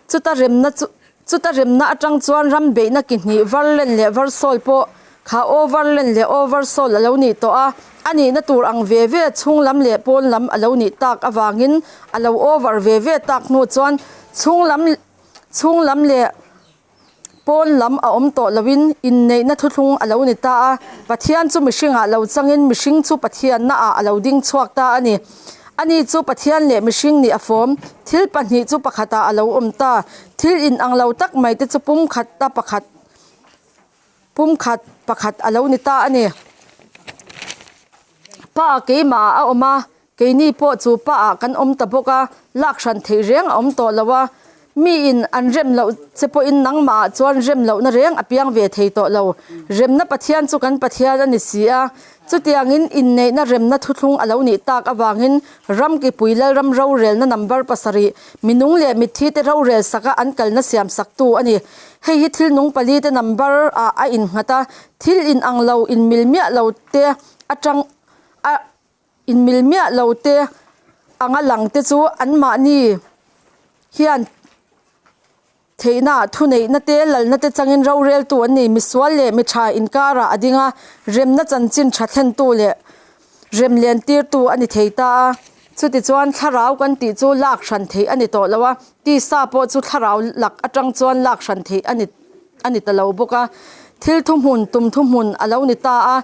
chuta remna chu chuta remna atang chuan ram beihna ki hnih Verland leh Versaul pawh Kha overland leh oversoul a lo nih tawh a, a nihna tur ang ve ve chhung lam leh pawn lam a lo nih tak avangin a lo over ve ve tak hnu chuan chhung lam chhung lam leh pawn lam a awm tawh loin inneihna thuthlung a lo ni ta a, Pathian chu mihringah lo changin mihring chu Pathianna ah a lo ding chhuak ta a ni. Ani chu Pathian leh mihring nih a fawm, thil pahnih chu pakhatah a lo awm ta, thil inang lo tak mai te chu pumkhat a pakhat. Pumkhat pakhat a lo ni ta a ni. Pa keimah ah a awm a, keini pawh chu pa ah kan awm ta bawk a, lak hran theih reng a awm tawh lo a. Mi in an rem loh che pawhin nangmah ah chuan rem lohna reng a piang ve thei tawh lo. Remna Pathian chu kan Pathian a ni si a. Chutiangin inneihna remna thuthlung a lo nih tak avangin Ramkipui Lalram rorelna number pasarih minung leh mitthi te rorel saka an kalna siam saktu a ni. Hei hi thil nung pali te number ah a innghat a, thil in ang lo inmil miah lo te atang a inmil miah lo te anga lang te chu anmahni hian theihna thuneihna te lalna te changin roreltu an ni. Misual leh mitha inkarah a ding a, remna chanchin tha thlentu leh Rem len tirtu a ni thei ta a, chutichuan thlarau kan tih chu lak hran theih a ni tawh lo a, tisa pawh chu thlarau lak atang chuan lak hran theih a ni a ni ta lo bawk a, thil thuhmun tum thuhmun a lo ni ta a,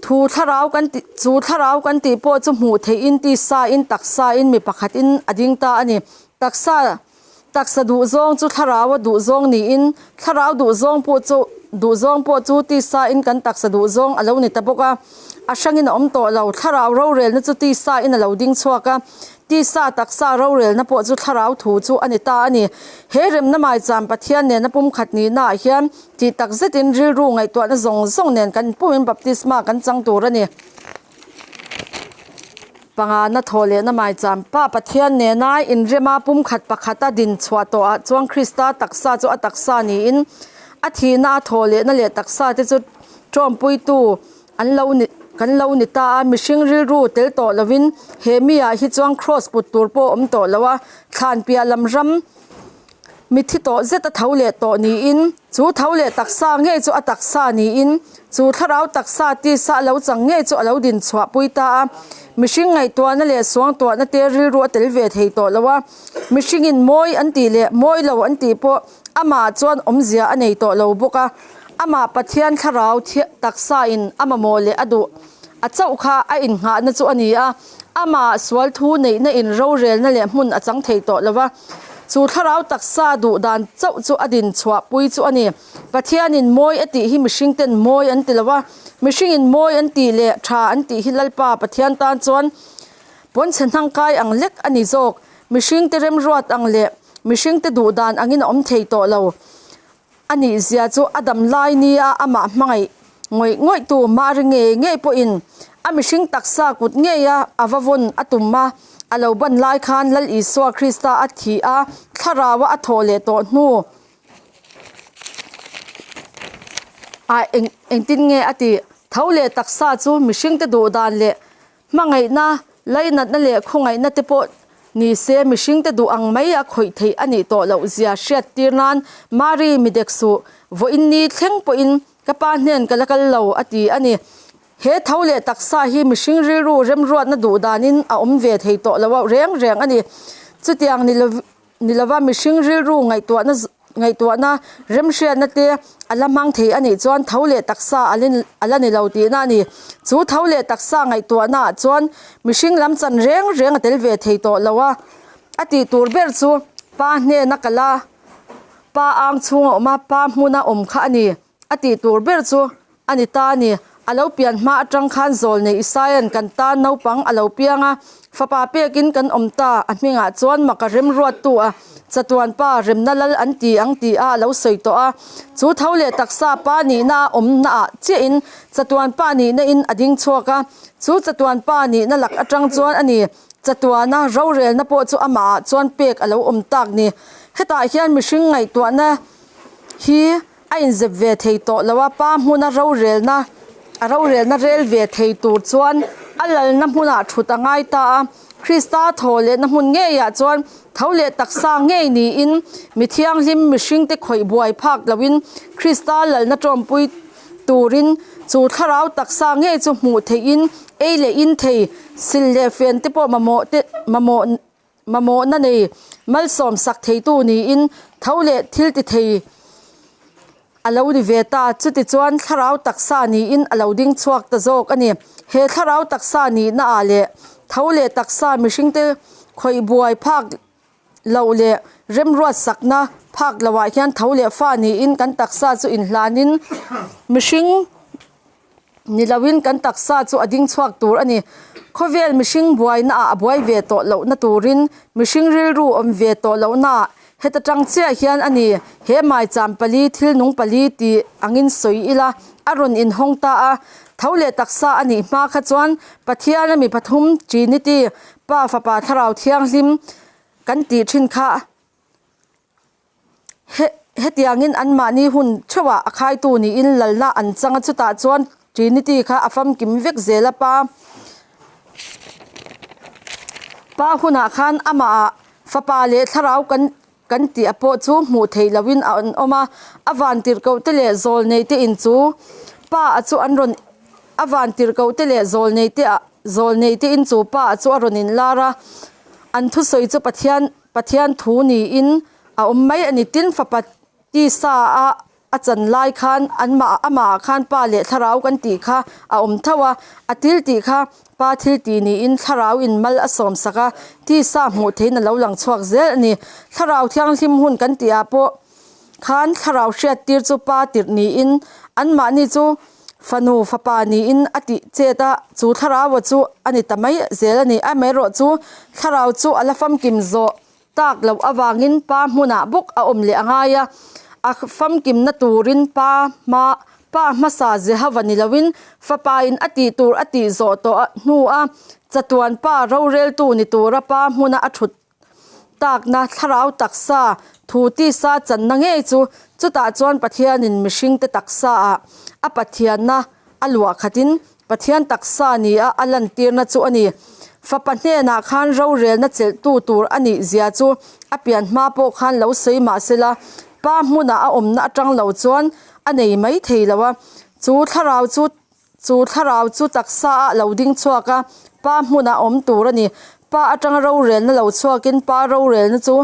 thu thlarau kan tih chu thlarau kan tih pawh chu hmuh theihin tisa in taksa in mi pakhat in a ding ta a ni, taksa Taksa duhzawng chu thlaraua duhzawng niin, thlarau duhzawng pawh chu duhzawng pawh chu tisa in kan taksa duhzawng a lo ni ta bawk a, a hrangin a awm tawh lo. Thlarau rorelna chu tisa in a lo ding chhuak a, tisa taksa rorelna pawh chu thlarau thu chu a ni ta a ni. He remna maicham Pathian nena pumkhat nihnaah hian tih tak zetin rilru ngaihtuahna zawng zawng nen kan pumin baptisma kan chang tur a ni. Pangana thawh lehna maicham Pa Pathian nena inrema pumkhat pakhata din chhuah tawhah chuan Krista taksa chu a taksa niin a thihna a thawh lehna leh taksa te chu tawmpuitu an lo ni kan lo ni ta a, mihring rilru tel tawh lovin he mi ah hi chuan kraws put tur pawh a awm tawh lo a, thlan piah lam ram Mithi tawh zet a tho leh tawh niin, chu tho leh taksa ngei chu a taksa niin, chu thlarau taksa tisa a lo chang ngei chu a lo din chhuah pui ta a. Mihring ngaihtuahna leh suangtuahna te rilru a tel ve thei tawh lo a, mihringin mawi an tih leh mawi lo an tih pawh amah chuan awmzia a nei tawh lo bawk a. Amah Pathian thlarau taksa in a mamawh leh a duh a chauh kha a innghahna chu a ni a, amah sual thu neihna in rorelna leh hmun a chang thei tawh lo va. Chu thlarau taksa duh dan chauh chu a din chhuah pui chu a ni. Pathianin mawi a tih hi mihringten mawi an ti lo a, mihringin mawi an tih leh tha an tih hi Lalpa Pathian tan chuan pawnchhe hnangkai ang lek a ni zawk. Mihringte remruat ang leh mihringte duh dan angin a awm thei tawh lo. A nih zia chu a dam lai nia amah hmangaih ngawih ngawih tu Mari ngei ngei pawhin a mihring taksa kut ngeia a va vawn a tum a, a lo ban lai khan Lal Isua Krista a thih a, thlaraua a thawh leh tawh hnu ah eng engtin nge a tih? Tho leh taksa chu mihringte duh dan leh hmangaihna, lainatna leh khawngaihna te pawh ni se mihringte duh ang mai a khawih theih a nih tawh loh zia hriat tir nan Mari mi dek suh, vawiin ni thleng pawhin ka pa hnen ka la kal lo a ti a ni. He tho leh taksa hi mihring rilru remruatna duh danin a awm ve thei tawh lo reng reng a ni. Chutiang ni lo Ni lova mihring rilru ngaihtuahna ngaihtuahna remhriatna te a la hmang thei a nih chuan tho leh taksa a a la ni lo tihna a ni. Chu tho leh taksa ngaihtuahna ah chuan mihring lam chan reng reng a tel ve thei tawh lo a. A tih tur ber chu pa hnena kal a, pa ang chhunga awm a, pa hmuna awm kha a ni. A tih tur ber chu a ni ta a ni. A lo pian hma atang khan zawl nei Isaia'n kan tan naupang a lo piang a, fapa pekin kan awm ta, a hmingah chuan maka remruattu a chatuan pa remna lal an ti ang tih a a lo sawi tawh a. Chu tho leh taksa pa nihna a awmna ah chiahin chatuan pa nihna in a ding chhuak a, chu chatuan pa nihna lak atang chuan a ni chatuana rorelna pawh chu amah ah chuan pek a lo awm tak ni. Hetah hian mihring ngaihtuahna hi A inzep ve thei tawh lo a, pa hmuna rorelna a rorelna rel ve thei tur chuan a lalna hmunah thut a ngai ta a. Krista thaw lehna hmun ngeiah chuan tho leh taksa ngei niin mi thianghlim mihringte khawih buai phak loin Krista lalna tawmpui turin chu thlarau taksa ngei chu hmuh theihin ei leh in thei sil leh fen te pawh mamawh te mamawh Mamawhna nei malsawm sak theitu niin tho leh thil ti thei a lo ni ve ta. Chutichuan thlarau taksa niin a lo ding chhuak ta zawk a ni. He thlarau taksa nihna ah leh tho leh taksa mihringte khawih buai phak loh leh remruat sakna phak loh ah hian tho leh fa niin kan taksa chu inhlanin mihring Ni loin kan taksa chu a ding chhuak tur a ni. Khawvel mihring buaina ah a buai ve tawh lohna turin mihring rilru awm ve tawh lohna ah heta tang chiah hian a ni. He maicham pali thil nung pali tih angin sawi ila a rawn inhawng ta a. Tho leh taksa a nih hma kha chuan Pathian a mi pathum Trinity, Pa, Fapa, Thlarau Thianghlim kan tih thin kha He hetiangin anmahni hun theuhah a khaitu niin lalna an chang a, chutah chuan Trinity kha a famkim vek zel a, pa pa hunah khan amahah fapa leh thlarau kan kan tih a pawh chu hmuh theih lohin a an awm a, a vantirhkoh te leh zawlnei te in chu pa a chu an rawn a vantirhkoh te leh zawlnei te ah zawlnei te in chu pa a chu a rawn inlar a, an thusawi chu Pathian Pathian thu niin a awm mai a ni. Tin, fapa tisa a a chan lai khan anmah amahah khan pa leh thlarau kan tih kha a awm tho a, a til tih kha pa thil tih niin thlarau in mal a sawm sak a, tisa hmuh theihin a lo lang chhuak zel a ni. Thlarau thianghlim hun kan tihah pawh khan thlarau hriattir chu pa tirh niin anmahni chu fanu fapa niin a tih chet a, chu thlaraua chu a ni ta mai zel a ni. Amaherawhchu thlarau chu a la famkim zawh tak loh avangin pa hmunah bawk a awm leh a ngai a, a famkimna turin pa hma pa hmasa Jehova ni loin fapa in a tih tur a tih zawh tawh hnua chatuan pa roreltu ni tura pa hmuna a thut Takna, thlarau taksa, thu tisa channa ngei chu chutah chuan Pathianin mihringte taksaah a Pathianna a luah khatin Pathian taksa nia a lantirna chu a ni. Fapa hnenah khan rorelna chelhtu tur a nih zia chu a pian hma pawh khan lo sawi mah sela, Pa hmunah a awmna atang lo chuan a nei mai thei lo a, chu thlarau chu Chu thlarau chu taksa ah lo ding chhuak a, Pa hmunah awm tur a ni. Pa atanga rorelna lo chhuakin Pa rorelna chu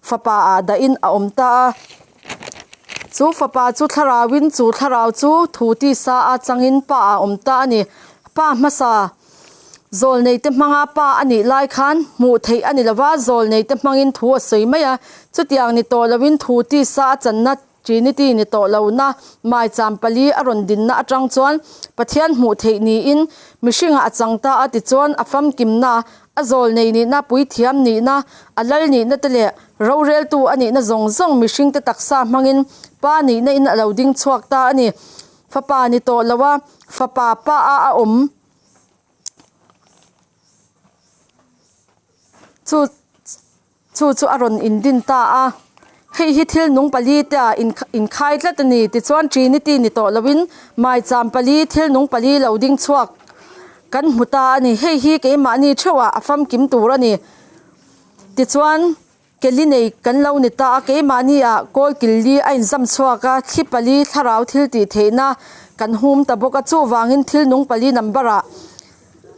Fapa ah dahin a awm ta a. Chu Fapa chu thlarauin chu thlarau chu thu tisa a changin Pa ah awm ta a ni. Pa hmasa zawlneite hmanga Pa a nih lai khan hmuh theih a ni lova, zawlneite hmangin thu a sawi mai a. Chutiang ni tawh loin thu tisa a channa Trinity ni tawh lohna maicham pali a rawn dinna atang chuan Pathian hmuh theih niin mihringah a chang ta a, tichuan a famkimna, a zawlnei nihna, puithiam nihna, a lal nihna te leh roreltu a nihna zawng zawng mihringte taksa hmangin Pa nihna in a lo ding chhuak ta a ni. Fapa ni tawh lo a, Fapa pa a a awm. Chu. Chu chu a rawn indin ta a. Hei hi thil nung palite ah inkhai tlat a ni. Tichuan Trinity ni tawh loin maicham pali, thil nung pali lo ding chhuak kan hmu ta a ni. Hei hi keimahni theuhah a famkim tur a ni. Tichuan Keli nei kan lo ni ta a, keimahni ah kawl kil li a inzam chhuak a, thli pali thlarau thil tih theihna kan hum ta bawk a, chuvangin thil nung pali number ah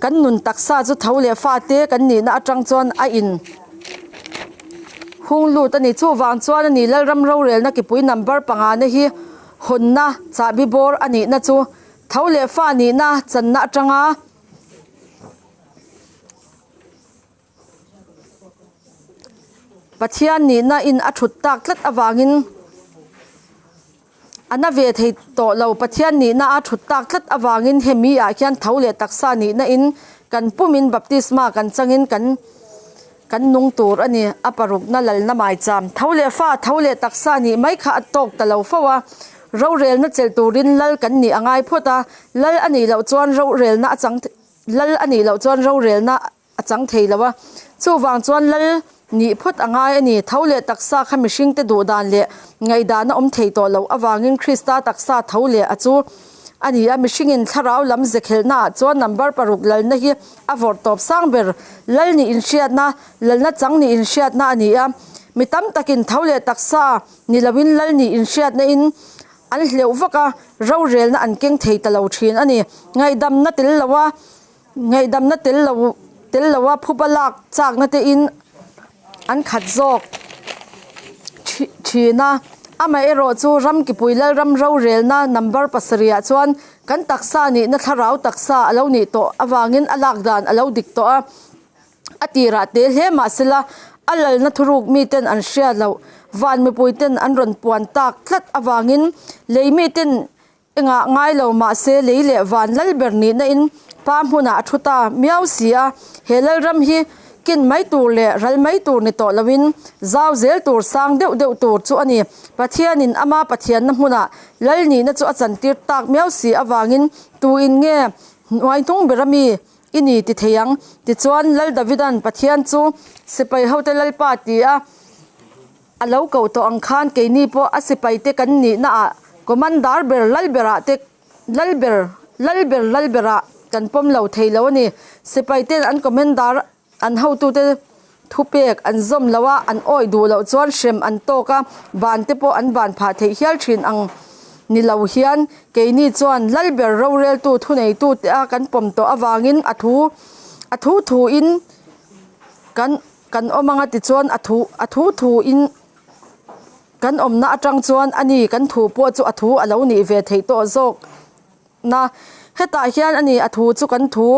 kan nun taksa chu tho leh fate kan nihna atang chuan a in hung lut a ni. Chuvang chuan a ni Lalram rorelna kipui number panga na hi hawnna chahbi bawr a nihna chu tho leh fa nihna channa atanga Pathian nihna in a thut tak tlat avangin a na ve thei tawh lo. Pathian nihna a thut tak tlat avangin hemi ah hian tho leh taksa nihna in kan pumin baptisma kan changin kan kan nung tur a ni. A parukna lalna maicham tho leh fa tho leh taksa nih mai kha a tawk ta lo fo a. Rorelna chelh turin lal kan nih a ngai phawt a, lal a nih loh chuan rorelna a chang Lal a nih loh chuan rorelna a chang thei lo a, chuvang chuan lal nih phawt a ngai a ni. Tho leh taksa kha mihringte duh dan leh ngaihdan a awm thei tawh loh avangin Krista taksa tho leh a chu a ni a. Mihringin thlarau lam ze khelhnaah chuan number paruk lalna hi a vawrh tawp sang ber. Lal nih inhriatna, lalna chang nih inhriatna a ni a. Mi tam takin tho leh taksa ni loin lal nih inhriatna in An hleuh vak a, rorelna an keng thei ta lo thin a ni. Ngaihdamna tel lo a, ngaihdamna tel lo tel lo a phupa lak chakna te in an khat zawk thin a. Amaherawh chu Ramkipui Lalram rorelna number pasarihah chuan kan taksa nihna thlarau taksa a lo nih tawh avangin a lak dan a lo dik tawh a. A tirah te hle mahsela a lalna thuruk miten an hria loh, van mipuiten an rawn puan tak tlat avangin lei miten engah ngai lo mahse lei leh van lal ber nihna in pa hmunah a thu ta miau si a, he lalram hi kin mai tur leh ral mai tur ni tawh loin zau zel tur sang deuh deuh tur chu a ni. Pathianin ama Pathianna hmunah lal nihna chu a chantir tak miau si avangin tuin nge hnuai hnung bera mi I ni ti thei ang. Tichuan, Lal Davida'n Pathian chu sipai hote Lalpa ti a a lo koh tawh ang khan keini pawh a sipaite kan nihnaah Commander ber Lal berah te Lal ber Lal ber Lal berah kan pawm lo thei lo a ni. Sipaite'n an Commander An hotute thupek an zawm lo a, an awih duh loh chuan hrem an tawk a, ban te pawh an ban phah theih hial thin ang ni lo hian keini chuan Lalber roreltu thuneitu te a kan pawm tawh avangin a thu a thu thu in kan kan awm anga tichuan a thu a thu thu in kan awmna atang chuan ani kan thu pawh chu a thu a lo nih ve theih tawh zawk. Na, hetah hian a ni a thu chu kan thu,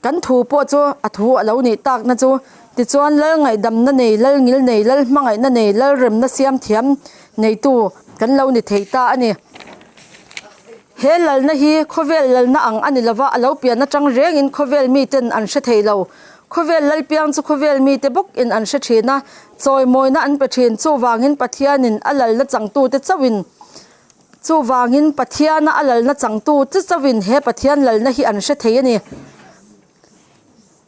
kan thu pawh chu a thu a lo nih takna chu. Tichuan Lal ngaihdamna nei, Lal ngil nei, Lal hmangaihna nei, Lal remna siam thiam neitu kan lo ni thei ta a ni. He lalna hi khawvel lalna ang a ni lova, a lo pian atang rengin khawvel miten an hre thei lo. Khawvel lal piang chu khawvel mite bawkin an hre thin a, chawimawina an pe thin. Chuvangin Pathianin a lalna changtute chauhin Chuvangin Pathiana a lalna changtu chi chauhin he Pathian lalna hi an hre thei a ni.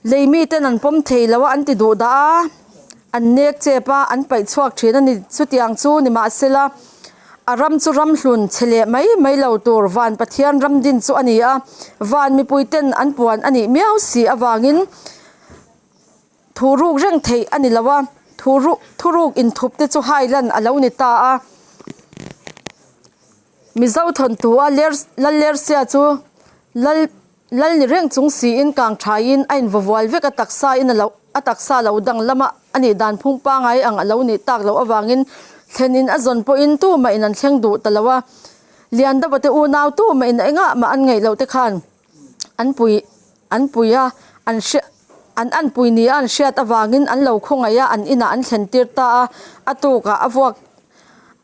Lei miten an pawm thei lo a, an ti duh dah a, an nek chep a, an paih chhuak thin a ni. Chutiang chu nimahsela a ram chu ram hlun chhe leh mai mai lo tur van Pathian ram din chu a ni a, van mipuiten an puan a nih miau si avangin Thu ruk reng theih a ni lo a, thu ruk thu ruk inthup te chu hai lan a lo ni ta a. Mizo thawnthu a ler lal lersia chu lal lal ni reng chung siin kang thaiin a invavual vek a taksa in a lo a taksa lo dang lama a nih dan phung pangai ang a lo nih tak loh avangin thlen in a zawn pawhin tumah in an thleng duh ta lo a. Liandova te unau tumah in engah mah an ngaih loh te khan an pui an pui a an hria an an pui ni a an hriat avangin an lo khawngaih a an inah an thlen tir ta a a tukah a vuak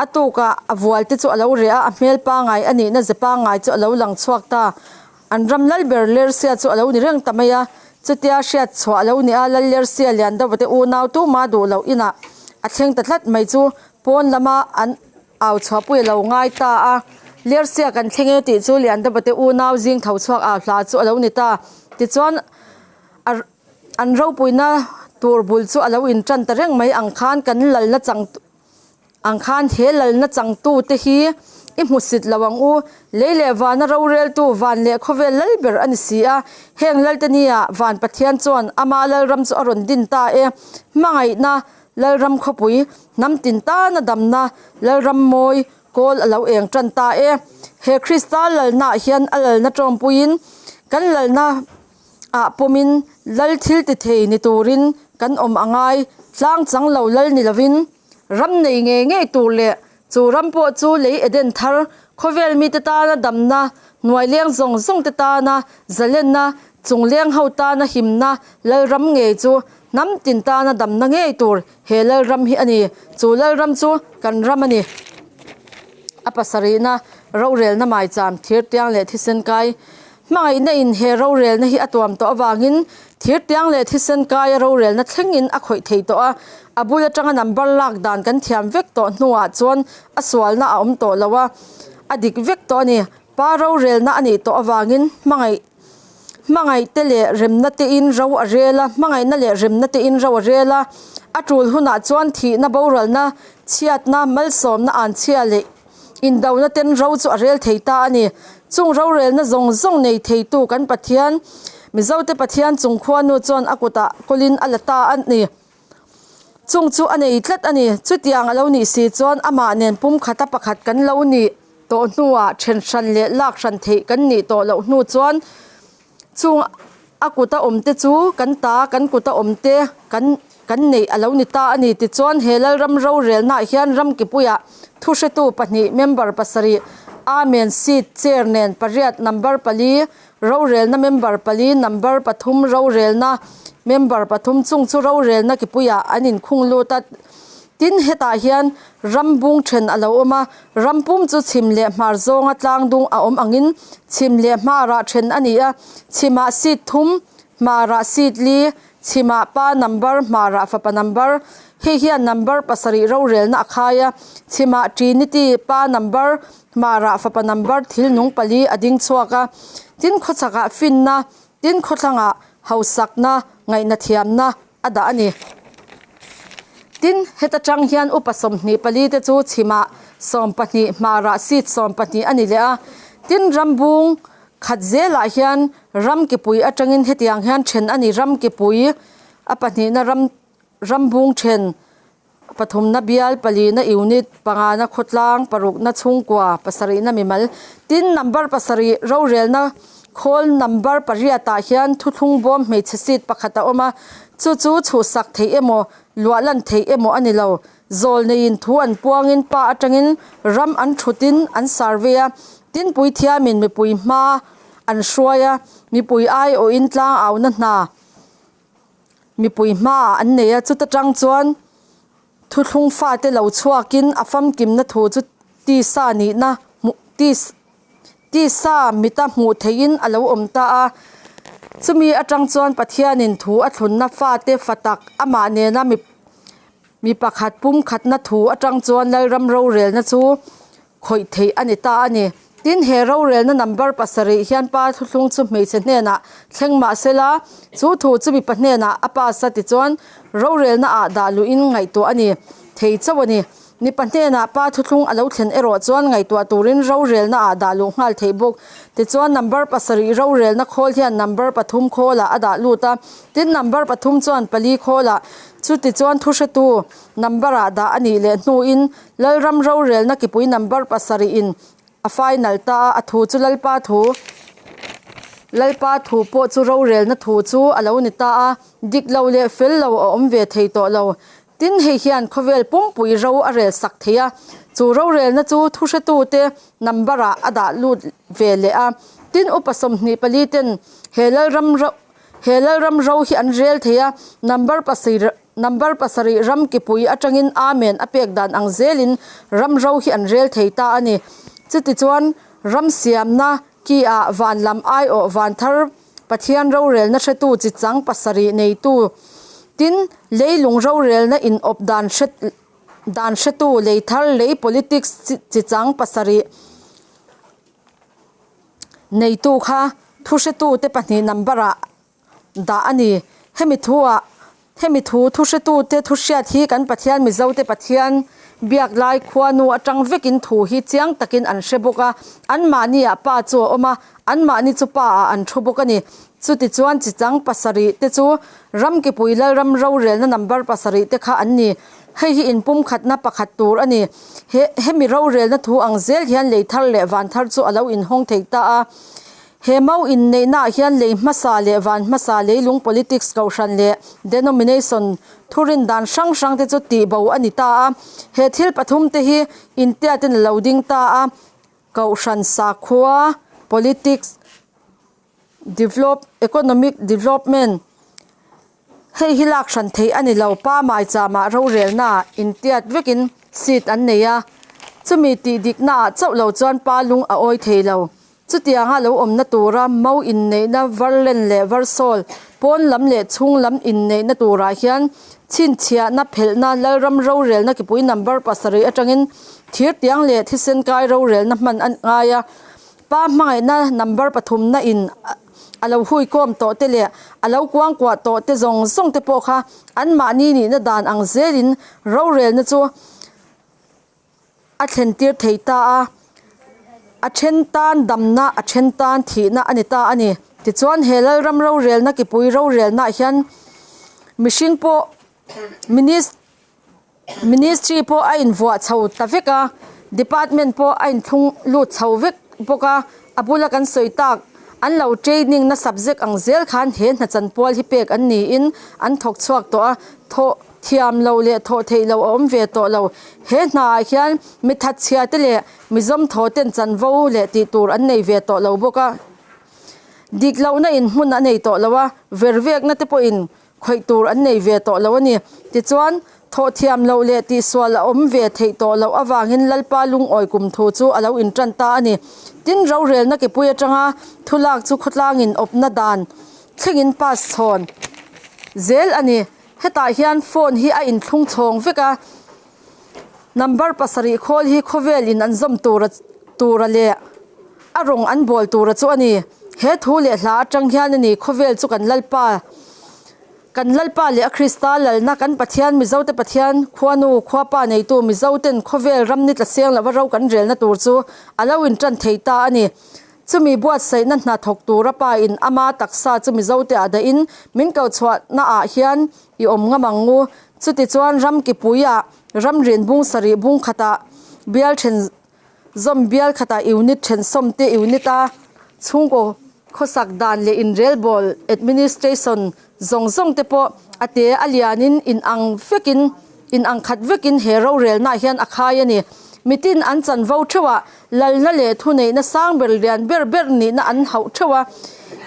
a tukah a vual te chu a lo reh a a hmel pangai a nihna ze pangai chu a lo lang chhuak ta an ram lal ber lersia chu a lo ni reng ta mai a chutia hriat chhuah a lo ni a lal lersia lian deuh te unau tuma duh loh inah a thleng ta tlat mai chu pawn lama an Au chhuahpui a lo ngai ta a, Lersia kan thleng e tih chu Liandavate unau zing tho chhuak au hla chu a lo ni ta. Tichuan, a an ropuina tur bul chu a lo intan ta reng mai ang khan kan lalna chang. Ang khan he lalna changtute hi i hmusit lo ang u. Lei leh vana roreltu van leh khawvel lal ber a ni si a. Heng lalte nia van Pathian chuan ama lalram chu a rawn din ta e. Hmangaihna Lalram khawpui hnam tin tana damna Lalram mawi kawl a lo eng tan ta e. He Krista lalnaah hian a lalna tawmpuiin kan lalna ah pawmin lal thil ti thei ni turin kan awm a ngai tlang chang lo lal ni lovin ram nei ngei ngei tur leh chu ram pawh chu lei Eden thar khawvel mite tana damna hnuai leng zawng zawng te tana zalenna chung leng ho tana himna lal ram ngei chu hnam tin tana damna ngei tur he lal ram hi a ni chu lal ram chu kan ram a ni. A pasarihna rorelna maicham thirtiang leh thisen kai Hmangaihna in he rorelna hi a tuam tawh avangin thirtiang leh thisen kaia rorelna thlengin a khawih thei tawh a, a bul atanga number lak dan kan thiam vek tawh hnuah chuan a sualna a awm tawh lo a, a dik vek tawh a ni. Pa rorelna a nih tawh avangin hmangaih hmangaihte leh remna tein ro a rel a, hmangaihna leh remna tein ro a rel a, a tul hunah chuan thihna boralna, chhiatna, malsawmna anchhia leh Indona ten ro chu a rel thei ta a ni. Chung rorelna zawng zawng nei theitu kan Pathian, Mizote Pathian chung khuanu chuan a kutah kawlin a la ta a ni. Chung chu a nei tlat a ni. Chutiang a lo nih si chuan amah nen pumkhata pakhat kan lo nih tawh hnuah then hran leh lak hran theih kan nih tawh loh hnu chuan Chung a kuta awmte chu kan ta, kan kuta awmte kan kan neih a lo ni ta a ni. Tichuan, he Lalram rorelnaah hian Ramkipuiah thuhretu pahnih, member pasarih, Amen seat, chair nen pariat, number pali, rorelna member pali, number pathum rorelna member pathum chung chu rorelna kipuiah an inkhung lut a. Tin, hetah hian ram bung then a lo awm a, ram pum chu chhim leh hmar zawnga tlang dung a awm angin chhim leh hmarah then a ni a, chhimah seat thum, hmarah seat li, chhimah pa number, hmarah fapa number, hei hian number pasarih rorelna a khai a, chhimah Trinity pa number, hmarah fapa number thil nung pali a ding chhuak a, tin khawchhakah finna, tin khawthlangah hausakna, ngaihna thiamna, a dah a ni. Tin, heta tang hian upa 24 te chu chhimah 12, hmarah seat 12 a ni leh a. Tin, rambung khat zelah hian ram kipui atangin hetiang hian then a ni. Ram kipui a pahnihna ram rambung then Pathumna bial, palina unit, pangana khawtlang, parukna chhungkua, pasarihna mimal. Tin, number pasarih rorelna khawl number pariatah hian thuthlung bawm hmeichhe seat pakhat a awm a, chu chu chhuhsak theih emaw, luah lan theih emaw a ni lo. Zawl neiin thu an puangin pa atangin ram an thutin an survey a, tin puithiamin mipui hma an hruai a, mipui aiawhin tlangauna hna Mipui hmaah an nei a, chuta tang chuan thuthlung fate lo chhuakin a famkimna thu chu tisa nihna hmuh tisa mita hmuh theihin a lo awm ta a. Chumi atang chuan Pathianin thu a thlunna fate fa tak amah nena mi pakhat pumkhatna thu atang chuan Lalram rorelna chu khawih theih a ni ta a ni. Tin, he rorelna number pasarih hian pa thuthlung chu hmeichhe hnenah thleng mah se la, chu thu chu mipa hnenah a pass a tichuan rorelna ah dah luhin ngaihtuah a ni thei chauh a ni. Mipa hnenah pa thuthlung a lo thlen erawh chuan ngaihtuah turin rorelna ah dah luh nghal theih bawk. Tichuan number pasarih rorelna khawl hian number pathum khawlah a dah lut a, tin number pathum chuan pali khawlah chutichuan thuhretu number ah dah a nih leh hnuin Lalram rorelna kipui number pasarih in a final ta a, a thu chu Lalpa thu, Lalpa thu pawh chu rorelna thu chu a lo ni ta a, dik lo leh fel lo a awm ve thei tawh lo. Tin, hei hian khawvel pumpui ro a rel sak thei a, chu rorelna chu thuhretute number ah a dah lut ve leh a. Tin, upa 24 ten he Lalram ro he Lalram ro hi an rel thei a, number pasarih Number pasarih ram kipui atangin Amen a pek dan ang zelin ram ro hi an rel thei ta a ni. Chutichuan ram siamna ki ah van lam aiawh van thar Pathian rorelna hretu chi chang pasarih neitu tin leilung rorelna in awp dan hre dan hretu lei thar lei politics chi chang pasarih neitu kha thuhretu te pahnih number ah dah a ni. Hemi thuah, hemi thu thuhretute thuhriat hi kan Pathian Mizote Pathian, Biak lai khuanu atang vekin thu hi chiang takin an hre bawk a, anmahniah Pa chu a awm a, anmahni chu Pa ah an thu bawk a ni. Chutichuan chichang pasarih te chu Ramkipui Lalram rorelna number pasarih te kha an ni. Hei hi inpumkhatna pakhat tur a ni. He hemi rorelna thu ang zel hian lei thar leh van thar chu a lo inhawng thei ta a. He mau inneihnaah hian lei hmasa leh van hmasa leilung politics kohhran leh denomination thurin dan hrang hrang te chu tihbo a ni ta a. He thil pathum te hi intiatin a lo ding ta a. Kohhran sakhua, politics, develop, economic development hei hi lak hran theih a ni lo. Pa Maichama rorelnaah intiat vekin seat an nei a, chumi tih diknaah chauh lo chuan pa lung a awi thei lo. Chutianga lo awmna tura mau inneihna varlen leh varsawl, pawn lam leh chhung lam inneihna turah hian chhinchhiahna phelhna Lalram rorelna kipui number pasarih atangin thirtiang leh thisen kai rorelna hman a ngai a. Pa hmangaihna number pathumna in a lo hui kawm tawh te leh a lo kuangkuah tawh te zawng zawng te pawh kha anmahni nihna dan ang zelin rorelna chu a thlen tir thei ta a, a then tan damna a then tan thihna a ni ta a ni. Tichuan he Lalram rorelna kipui rorelnaah hian mihring pawh minis Ministry pawh a invuah chho ta vek a, department pawh a inthlung lut chho vek bawk a, a bula kan sawi tak an lo training na subject ang zel khan he hna chanpual hi pek an niin an thawk chhuak tawh a, thawh thiam lo leh thawh theih lo a awm ve tawh lo. He hnaah hian mi thatchhia te leh mi zawmthaw ten chanvo leh tih tur an nei ve tawh lo bawk a, dik lohna in hmun a nei tawh lo a, vervekna te pawhin Khawih tur an nei ve tawh lo a ni. Tichuan, thawh thiam loh leh tihsual a awm ve theih tawh loh avangin Lalpa lungawi kum thu chu a lo intan ta a ni. Tin, rorelna kipui atanga thulak chu khawtlangin awpna dan thlengin pass chhawn zel a ni. Hetah hian phone hi a inthlung chhawng vek a, number pasarih khawl hi khawvel in an zawm tura tura leh a rawng an bawl tura chu a ni. He thu leh hla atang hian a ni khawvel chu kan Lalpa kan Lalpa leh a Krista lalna kan Pathian Mizote Pathian khuanu khuapa neitu Mizoten khawvel ram ni tla seng lova ro kan relna tur chu a lo intan thei ta a ni. Chumi buatsaihna hna thawk tura pa in ama taksa chu Mizote ah dahin min ko chhuahna ah hian I awm ngam ang u. Chutichuan ram kipuiah ramrian bung sarih bung khatah bial then zawm bial khatah unit then sawm te unit a chhungkaw khawsak dan leh inrelbawl administration zawng zawng te pawh a te a lianin in ang vekin in ang khat vekin he rorelnaah hian a khai a ni. Mitin an chanvo theuhah Lalna leh thuneihna sang ber lian ber ber nihna an hauh theuh a,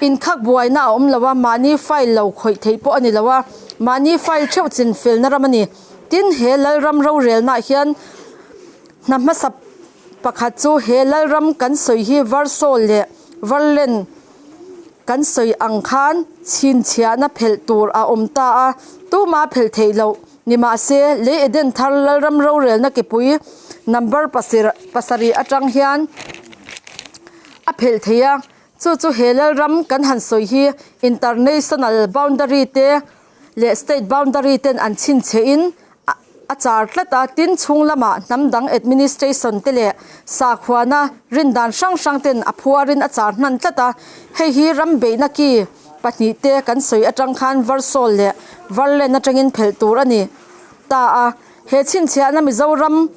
inkhak buaina a awm lo a, mahni file lo khawih theih pawh a ni lo a, mahni file theuh chin felna ram a ni. Tin, he Lalram rorelnaah hian hna hmasa pakhat chu he Lalram kan sawi hi Varsawl leh Varlen kan sawi ang khan chhinchhiahna phelh tur a awm ta a, tumah phelh theih loh Nimahse, lei Eden thar Lalram rorelna kepui number pasarih atang hian a phelh thei a, chu chu he Lalram kan han sawi hi international boundary te leh state boundary ten an chhinchhe in a char tlat a, tin chhung lamah hnam dang administration te leh sakhuana rindan hrang hrang ten a phuarin a char hnan tlat a, hei hi ram beihna ki Pahnih te kan sawi atang khan Varsawl leh Varlen atangin phelh tur a ni ta a. He chhinchhiahna Mizoram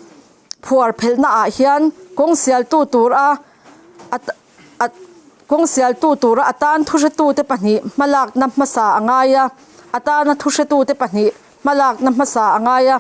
phuar phelhna ah hian kawng sialtu tur a kawng sialtu tura a tan thuhretu te pahnih hmalakna hmasa a ngai a, a tana thuhretu te pahnih hmalakna hmasa a ngai a.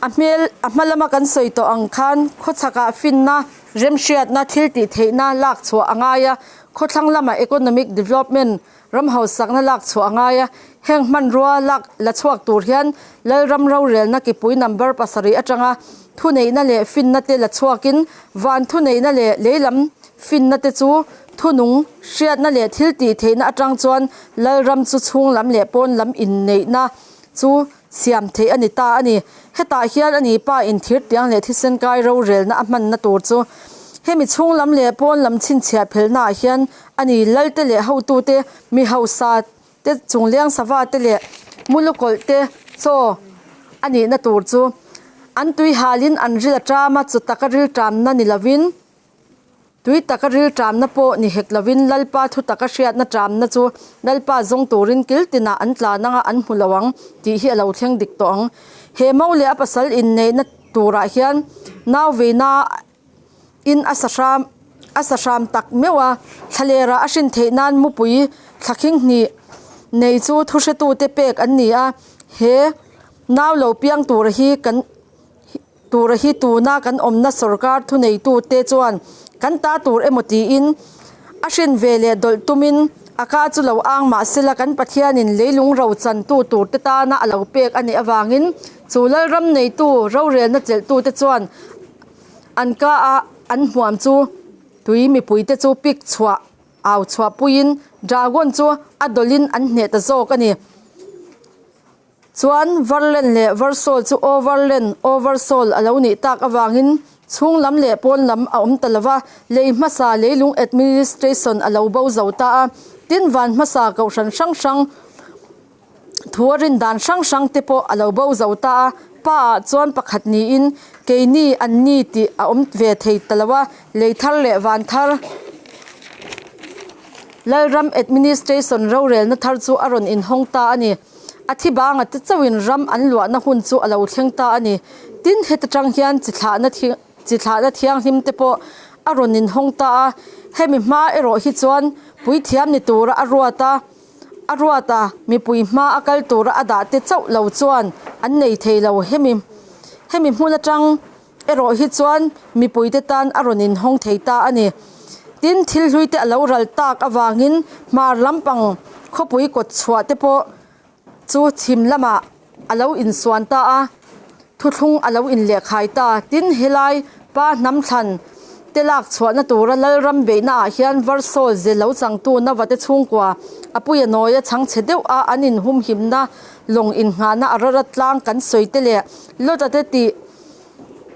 A hmel a hma lama kan sawi tawh ang khan khawchhakah finna, remhriatna, thil tih theihna lak chhuah a ngai a, khawthlang lamah economic development ram hausakna lak chhuah a ngai a, heng hmanrua lak la chhuak tur hian Lalram rorelna kipui number pasarih atanga thuneihna leh finna te la chhuakin van thuneihna leh leilam finna te chu thunung hriatna leh thil tih theihna atang chuan Lalram chu chhunglam leh pawnlam inneihna chu Siam theih a ni ta a ni. Hetah hian a ni pa in thir tiang leh thisen kai rorelna a hmanna tur chu hemi chhung lam leh pawn lam chhinchhiah phelhna ah hian a ni. Lalte leh hotute, mi hausa te, chungleng sava te leh mulukawlh te chaw a nihna tur chu. An tui halin an ril a ṭam a, chu taka ril ṭamna ni lovin, tui taka ril ṭamna pawh ni hek lovin Lalpa thu taka hriatna ṭamna chu Lalpa zawng turin kil tinah an tlan anga an hmu lo ang tih hi a lo thleng dik tawh ang. He mo leh a pasal inneihna turah hian nau veina in a sa hram a sa hram tak meuh a, thlalera a hrin theih nan mupui thlakhing hnih nei chu thuhretute pek an ni a, he nau lo piang tura hi kan tura hi tuna kan awmna sawrkar thuneitute chuan kan ta tur emaw tiin a hrin ve leh dawlh tumin a ka chu lo ang mahsela kan Pathianin leilung ro chantu turte tana a lo pek a nih avangin chu Lalram neitu rorelna chelhtute chuan An ka a an hmuam chu tui mipuite chu pik chhuah au chhuah puiin dragon chu a dawlhin an hneh ta zawk a ni. Chuan Verland leh Versol chu Overland, Oversoul a lo nih tak avangin chhung lam leh pawn lam a awm ta lova, lei hmasa leilung administration a lo bo zo ta a, tin van hmasa kohhran hrang hrang, Thu a rin dan hrang hrang te pawh a lo bo zo ta a, pa ah chuan pakhat niin keini an ni tih a awm ve thei ta lo a, lei thar leh van thar Lalram Administration rorelna thar chu a rawn inhawng ta a ni. A thi banga te chauhin ram an luahna hun chu a lo thleng ta a ni. Tin, heta tang hian chi thlahna chi thlahna thianghlim te pawh a rawn inhawng ta a, hemi hma erawh hi chuan puithiam ni tura a ruat a. A ruat a, mipui hma a kal tura a dah te chauh lo chuan an nei thei lo. Hemi hemi hmun atang erawh hi chuan mipui te tan a rawn inhawng thei ta a ni. Tin, thil hlui te a lo ral tak avangin hmar lampang khawpui kawt chhuah te pawh chu chhim lamah a lo insuan ta a, thuthlung a lo inlehkhai ta. Tin, helai pa hnam thlan te lak chhuahna tura Lalram beihna ah hian Varsawl ze lo changtu Navate chhungkua a puia nawia chhangchhe deuh a an inhumhimna lawng innghahna a rarat tlang kan sawi te leh Lota te tih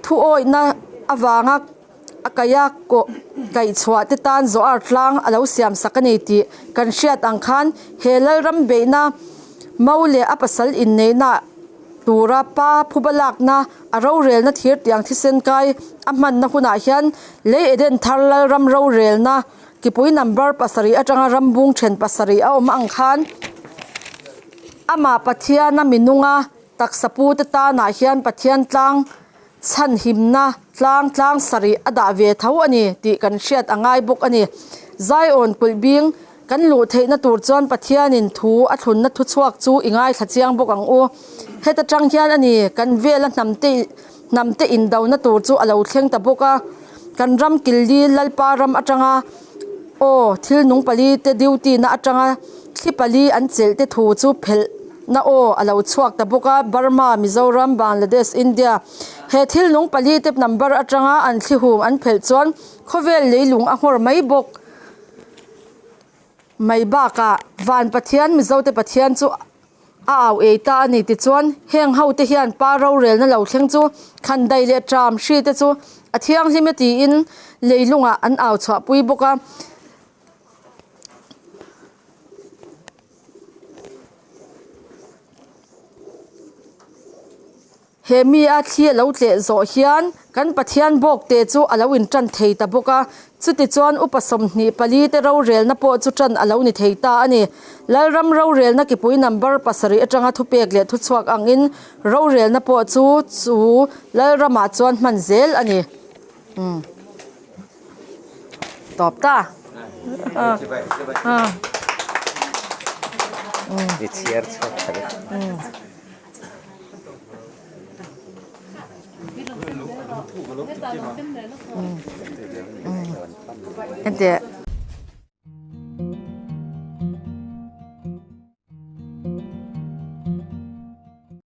thuawihna avanga a kaih a kawh kaih chhuah te tan Zoar tlang a lo siam sak a ni tih kan hriat ang khan he Lalram beihna Mo leh a pasal inneihna tura pa phuba lakna a rorelna thir tiang thisen kai a hmanna hunah hian lei Eden thar Lalram rorelna kipui number pasarih atanga rambung then pasarih a awm ang khan amah Pathiana minunga taksa pute tanah hian Pathian tlang Chhanhimna tlang tlang sarih a dah ve tho a ni tih kan hriat a ngai bawk a ni. Zion kulh bing kan luh theihna tur chuan Pathianin thu a thlunna thuchhuak chu i ngaithla chiang bawk ang u. Heta tang hian a ni kan vela hnamte hnamte indona tur chu a lo thleng ta bawk a. Kan ram killi Lalpa ram atanga aw thil nung pali te duty na atanga thli pali an chelh te thu chu phelh na aw a lo chhuak ta bawk a, Burma, Mizoram, Bangladesh, India. He thil nung pali te number atanga an thli hum an phelh chuan khawvel leilung a nghawr mai bawk mai bakah Van Pathian, Mizote Pathian chu a au ei ta a ni tichuan heng ho te hian pa rorelna lo thleng chu khandai leh tram hri te chu a thianghlim e tiin leilungah an au chhuahpui bawk a. He mi a thli a lo tleh zawh hian kan Pathian bawk te chu a lo intan thei ta bawk a, chutichuan upa 24 te rorelna pawh chu tan a lo ni thei ta a ni. Lalram rorelna kipui number pasarih atanga thupek leh thuchhuak angin rorelna pawh chu chu Lalramah chuan hman zel a ni. Umm. Tawp ta. I chhiar chhuak tha deuh. Enteh.